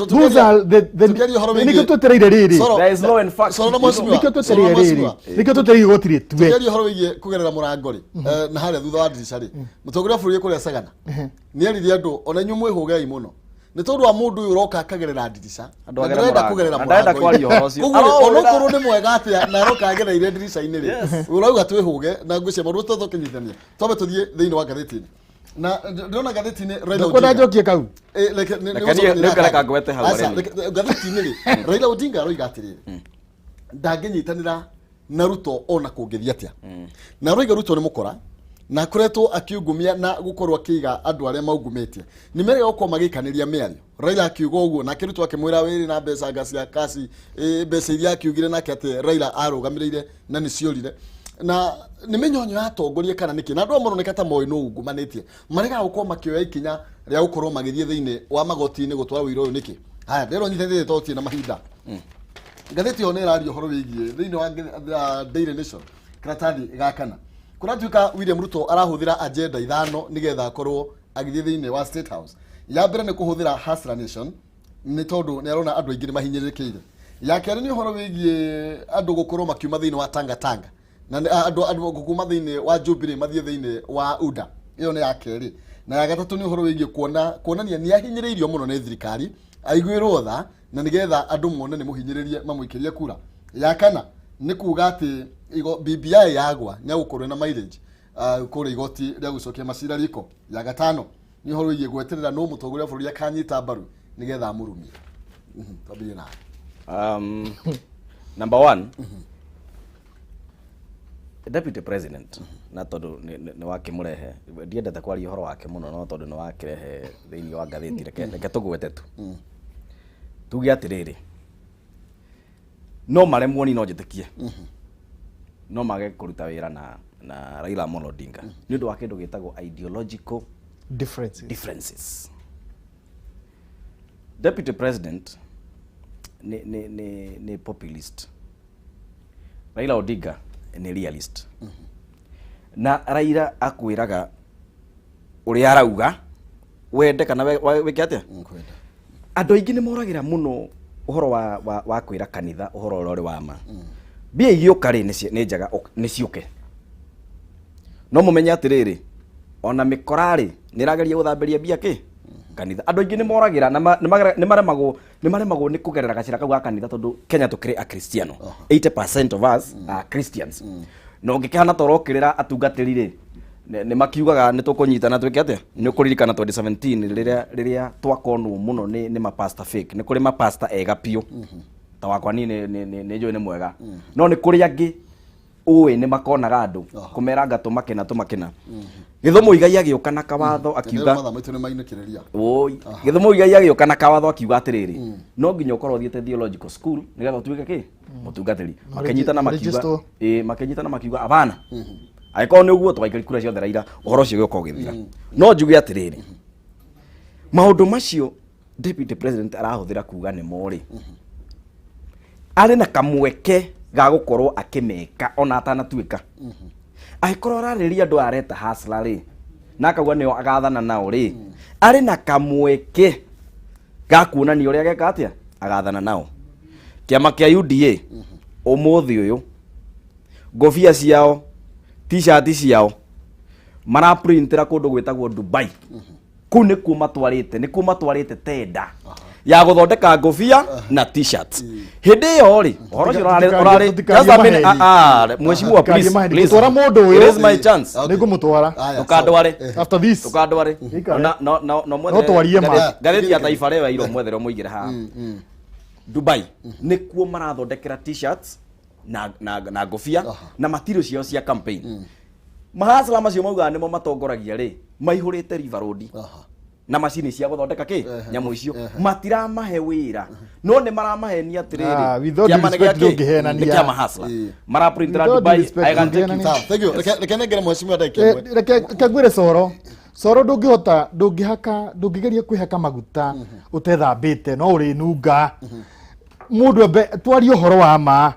Those are tukiaria ũhoro wĩgiĩ- nĩkĩo twetereire rĩrĩ. Soro- There is law and fact. Soro na mheshimiwa. Nĩkĩo Soro na twetereire rĩrĩ, mheshimiwa. nĩkĩo twetereire igoti rĩtue. Tukiaria ũhoro wĩgiĩ kũgerera mũrango rĩ, na harĩa thutha wa ndirica rĩ, mũtongoria wa bũrũri kũrĩa Sagana nĩ eririe andũ ona inyuĩ mwĩhũgei mũno nĩ tondũ wa mũndũ ũyũ ũroka akagerera ndirica. Andũ Na agere ndarenda mũrango. kũgerera Na ndarenda mũrango-inĩ. kwaria ũhoro ũcio. Koguo rĩ, Arohũra. onokorwo nĩ mwega atĩa na aroka agereire ndirica-inĩ rĩ, ũrauga twĩhũge na ngwĩciria maũndũ tothe tũkĩnyitithania. Twambe tũthiĩ thĩinĩ wa ngathĩti-inĩ, na ndĩrona ngathĩti-inĩ Raila Ndũkwenda Odinga. njokie kau? Reke Reke niĩ nĩngareka ngwete hau Aca, arĩmi. ngathĩti-inĩ rĩ, Raila Odinga aroiga atĩrĩrĩ, ndangĩnyitanĩra na Ruto ona kũngĩthiĩ atĩa, na aroiga Ruto nĩ mũkora na akoretwo akiungumia na gũkorwo akĩiga andũ arĩa maungumĩtie. Nĩ merega gũkorwo magĩikanĩria mĩario. Raila akiuga ũguo, nake Ruto akĩmwĩra wĩrĩ na mbeca anga cia kasi, mbeca iria akiugire nake atĩ Raila arũgamĩrĩire na nĩ ciorire, na nĩ mĩnyonyo ya atongoria kana nĩkĩ, na andũ aya maroneka ta moĩ nũ ungumanĩtie, maregaga gũkorwo makĩoya ikinya rĩa gũkorwo magĩthiĩ thĩinĩ wa magoti-inĩ gũtwara ũira ũyũ nĩkĩ? Haya, ndĩrwo nyitĩrĩte tondũ tirĩ na mahinda. Ngathĩti ĩyo nĩ ĩraria ũhoro wĩgiĩ thĩinĩ wa Daily Nation, karatathi ga kana, kũratuĩka William Ruto arahũthĩra agenda ithano nĩgetha akorwo agĩthiĩ thĩinĩ wa State House. Ya mbere nĩ kũhũthĩra Hustler Nation, nĩ tondũ nĩ arona andũ aingĩ nĩ mahinyĩrĩrĩkĩire. Ya kerĩ nĩ ũhoro wĩgiĩ andũ gũkorwo makiuma thĩinĩ wa Tanga Tanga na andũ kuma thĩinĩ wa Jubilee mathiĩ thĩinĩ wa UDA. Ĩyo nĩ ya kerĩ. Na ya gatatũ nĩ ũhoro wĩgiĩ kuona kuonania nĩ ahinyĩrĩirio mũno nĩ thirikari, aiguĩrwo tha na nĩgetha andũ mone nĩ mũhinyĩrĩrie mamũikĩrie kura. Ya kana nĩ kuga atĩ BBI yagwa nĩ agũkorwo na mileage kũrĩa igoti rĩa gũcokia macira riko. Ya gatano nĩ ũhoro wĩgiĩ gweterera no mũtongoria wa bũrũri akanyita mbaru nĩgetha amũrumie. Twambĩrĩrie nawe. Number one, deputy president, na tondũ nĩ wakĩmũrehe, ndiendete kwaria ũhoro wake mũno, no tondũ nĩ wakĩrehe thĩinĩ wa ngathĩti, reke tũgwete tu, tuge atĩrĩrĩ, no maremwo ni no njĩtĩkie no mage kũruta wĩra na Raila Amolo Odinga nĩ ũndũ wa kĩndũ gĩtagwo ideological differences. Differences. Deputy president nĩ populist, Raila Odinga nĩ realist, na Raila akwĩraga ũrĩa arauga, wende kana wĩke atĩa. Nkwenda. Andũ aingĩ nĩ moragĩra mũno ũhoro wa kwĩra kanitha ũhoro ũrĩa ũrĩ wa ma. Mbia igĩũka rĩ, nĩ njega nĩ ciũke, no mũmenye atĩrĩrĩ, ona mĩkora rĩ, nĩ ĩrageria gũthambĩria mbia kĩ kanitha. Andũ aingĩ nĩ moragĩra na nĩ maremagwo nĩ kũgerera gacĩra kau ga kanitha, tondũ Kenya tũkĩrĩ akristiano, 80% of us are Christians, na ũngĩkĩhana ta ũrokĩrĩra atungatĩri rĩ, nĩ makiugaga nĩ tũkũnyitana twĩke atĩa. Nĩ ũkũririkana 2017 rĩrĩa twakonwo mũno nĩ mapasta fake. Nĩ kũrĩ mapasta ega biũ ta wakwa niĩ, nĩ njũĩ nĩ mwega, no nĩ kũrĩ angĩ ũĩ nĩ makonaga andũ kũmera tũmakĩna tũmakĩna. Gĩthumo Igai agĩũka na kawatho akiuga Mathaa maitũ nĩ mainũkĩrĩria. Oi, Gĩthumo Igai agĩũka na kawatho akiuga atĩrĩrĩ, no nginya ũkorwo ũthiĩte theological school nĩgetha ũtuĩke kĩ mũtungatĩri. Makĩnyitana makiuga Register. Ĩ, makĩnyitana makiuga abana, angĩkorwo nĩ ũguo tũgaikari kura ciothe Raila, ũhoro ũcio ũgĩũka ũgĩthira. No njuge atĩrĩrĩ, maũndũ macio deputy president arahũthĩra kuga nĩ morĩ, arĩ na kamweke ga gũkorwo akĩmeka ona atanatuĩka. Angĩkorwo ararĩria andũ areta hustler rĩ, na akauga nĩo agathana nao rĩ, arĩ na kamweke ga kuonania ũrĩa ageka atĩa agathana nao. Kĩama kĩa UDA ũmũthĩ ũyũ, ngobia ciao, t-shirt ciao, Maraprintĩra kũndũ gwĩtagwo Dubai. Kũu nĩkuo matwarĩte, nĩkuo matwarĩte tenda ya gũthondeka ngũbia na t-shirts. Hĩndĩ ĩyo rĩ, ũhoro ũcio ũrarĩ ũrarĩ Tũtikarie just a minute, maheni. ah, ah, mheshimiwa, Tũtikarie please, maheni. please. Gũtwara mũndũ ũyũ. It is my chance. Okay. Nĩ ngũmũtwara. Aya, Ndũkandware. sawa. After this. Ndũkandware. Ikare. Na no no no mwethere. No twarie ma. Ngathĩti ya Taifa Leo yairwo mwethere mũigĩre haha. Dubai nĩkuo marathondekera t-shirts na ngũbia na material ciao cia campaign. Mahasla macio maugaga nĩmo matongoragia rĩ, maihũrĩte River Road na macini cia gũthondeka kĩ nyamũ icio. Matiramahe wĩra, no nĩ maramahenia Ah, atĩrĩrĩ, with all due kĩama nĩ respect, gĩa kĩ? ndũngĩhenania. Nĩ kĩa mahasla maraprintera With all due Dubai. respect, I can take you. ndũngĩhenania. Sawa, thank you. Reke nengere mheshimiwa ndagĩka Eh, ĩmwe. Reke ngwĩre coro coro, ndũngĩhota, ndũngĩhaka, ndũngĩgeria kwĩhaka maguta ũtethambĩte, no ũrĩnunga. Mũndũ ambe twarie ũhoro wa ma.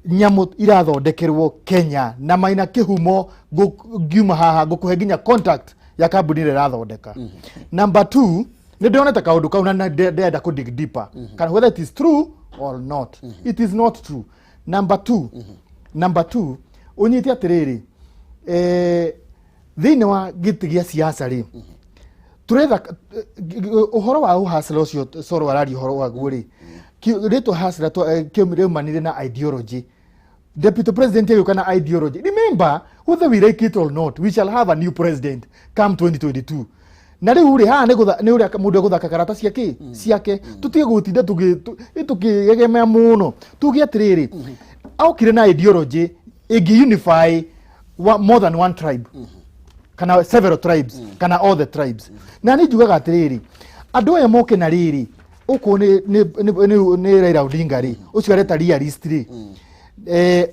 Nyamũ irathondekerwo Kenya na maina kĩhumo. Ngiuma haha ngũkũhe nginya contact ya kambuni ĩrĩa ĩrathondeka. Number two, nĩ ndĩronete kaũndũ kau na ndĩrenda kũ dig deeper kana whether it is true or not. It is not true. Number two, ũnyite atĩrĩrĩ, thĩinĩ wa gĩtĩ gĩa siasa rĩ, turetha ũhoro wa ũhasla ũcio Coro araria ũhoro waguo rĩ, rĩtwa hasla rĩumanire na ideology. Deputy president agĩũka na ideology. Remember, whether we like it or not, we shall have a new president come 2022. Na rĩu rĩ, haha nĩ ũrĩa mũndũ egũthaka karata ciake ciake. Tũtige gũtinda tũkĩegemea mũno. Tuge atĩrĩrĩ, okire na ideology ĩngĩ unify more than one tribe kana several tribes kana all the tribes. Na nĩ njugaga atĩrĩrĩ, andũ aya moke na rĩrĩ ũkũ nĩ Raila Odinga rĩ, ũcio areta realist rĩ,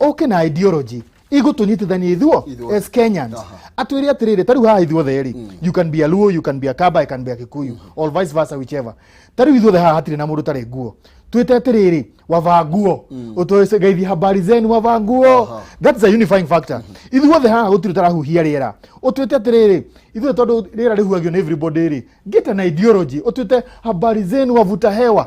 oke na ideology igũtũnyitithania ithuo Ithuothe. as Kenyans. Atwĩre atĩrĩrĩ, ta rĩu haha ithuothe rĩ, you can be a Luo, you can be a Kamba, I can be a Kikuyu or vice versa, whichever. Ta rĩu ithuothe haha hatirĩ na mũndũ ũtarĩ nguo. Twĩte atĩrĩrĩ, wavaa nguo, ũtũgeithi habari zenu, wavaa nguo. That's a unifying factor. Ithuothe haha gũtirĩ ũtarahuhia rĩera. Ũtwĩte atĩrĩrĩ, ithuothe tondũ rĩera rĩhuhagio nĩ everybody rĩ, get an ideology, ũtwĩte habari zenu wavuta hewa.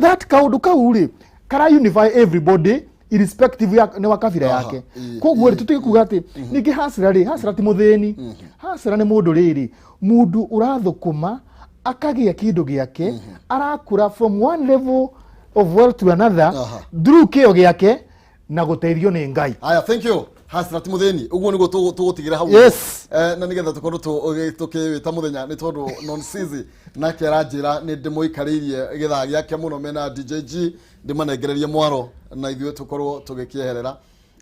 That kaũndũ kau rĩ, kara unify everybody irrespective ya nĩ wa kabira yake. Koguo rĩ, tũtige kuga atĩ ningĩ hasra rĩ, hasra ti mũthĩni. Hasra nĩ mũndũ rĩrĩ, mũndũ ũrathũkũma akagĩa kĩndũ gĩake, arakũra from one level of wealth to another through kĩo gĩake na gũteithio nĩ Ngai. Aya, thank you. Hasra ti muthĩni, ũguo nĩguo tũgũtigĩra hau. Yes. Na nĩgetha tũkorwo tũkĩwĩta mũthenya, nĩ tondũ Nonsizi nake aranjĩra nĩ ndĩmũikarĩirie gĩthaa gĩake mũno mena DJG, ndĩmanengererie mwaro na ithuĩ tũkorwo tũgĩkĩeherera.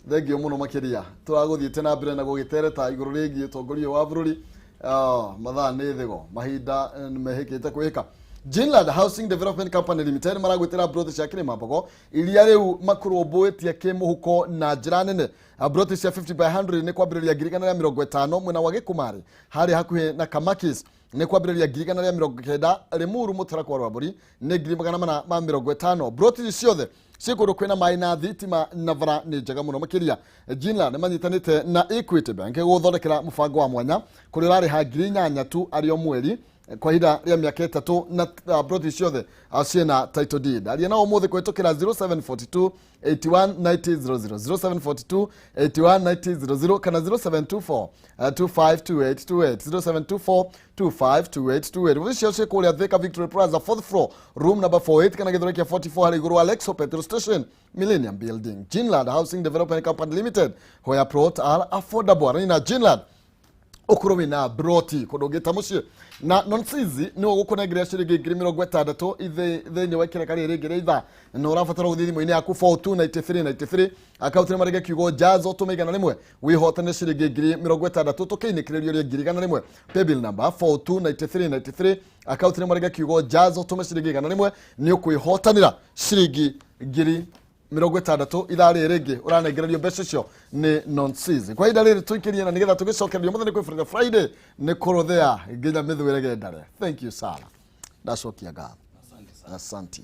Thengio mũno makĩria. Tũragũthiĩte na mbere na gũgĩtereta igũrũ rĩgiĩ ũtongoria wa bũrũri. Ah, mathaa nĩ thĩgo, mahinda nĩ mehĩkĩte kwĩhĩka. Jinland Housing Development Company Limited maragwĩtĩra broti cia Kĩrĩma Mbogo iria rĩu makũrũmbũĩtie kĩmũhuko na njĩra nene. Ah, broti cia 50 by 100 nĩ kwambĩrĩria 150,000. Mwena wa Gĩkũmarĩ harĩa hakuhĩ na Kamakis nĩ kwambĩrĩria 190,000. Limuru Mũtarakwa rwa Mbũri nĩ 450,000. Broti ici ciothe ciĩ kũndũ kwĩna maĩ na thitima na bara nĩ njega mũno makĩria. Jinland nĩ manyitanĩte na Equity Bank gũthondekera mũbango wa mwanya kũrĩa ũrarĩha 8,000 tu arĩ o mweri kwa ihinda rĩa mĩaka 3 na broti ciothe ciĩna title deed. Aria nao ũmũthĩ kũhĩtũkĩra 0742 81 90 00, 0742 81 90 00 kana 0724 252828, 0724 252828. Wabici ciao ciĩ kũrĩa Thika Victory Plaza, fourth floor, room number 48, kana Gĩthũrai kĩa 44 harĩa igũrũ wa Lexo petrol station, Millennium Building. Jinland Housing Development Company Limited, where plots are affordable. Arani na Jinland ũkorwo wĩna broti kũndũ ũngĩta mũciĩ. Na Nonsizi nĩwe ũgũkũnengeria ciringi 60,000 thĩinĩ wa ikereka rĩrĩ rĩngĩ rĩa ithaa, na ũrabatara gũthiĩ thimũ-inĩ yaku 429393, akaunti nĩ marĩge kiugo jazo, tũme 100, wĩhotane ciringi 60,000, tũkĩinĩkĩrĩrio rĩa 100,000. Paybill number 429393, akaunti nĩ marĩge kiugo jazo, tũme ciringi 100, nĩ ũkwĩhotanĩra ciringi 60,000. Ithaa rĩrĩ rĩngĩ ũranengererio mbeca icio nĩ Nonsizi. Kwa ihinda rĩrĩ tũikĩrie na nĩgetha tũgĩcokererio mũthenya kwĩ Friday. Friday nĩ kũrũthĩa nginya mĩthwĩre gendare. Thank you sana, ndacokia ngatho, asanti.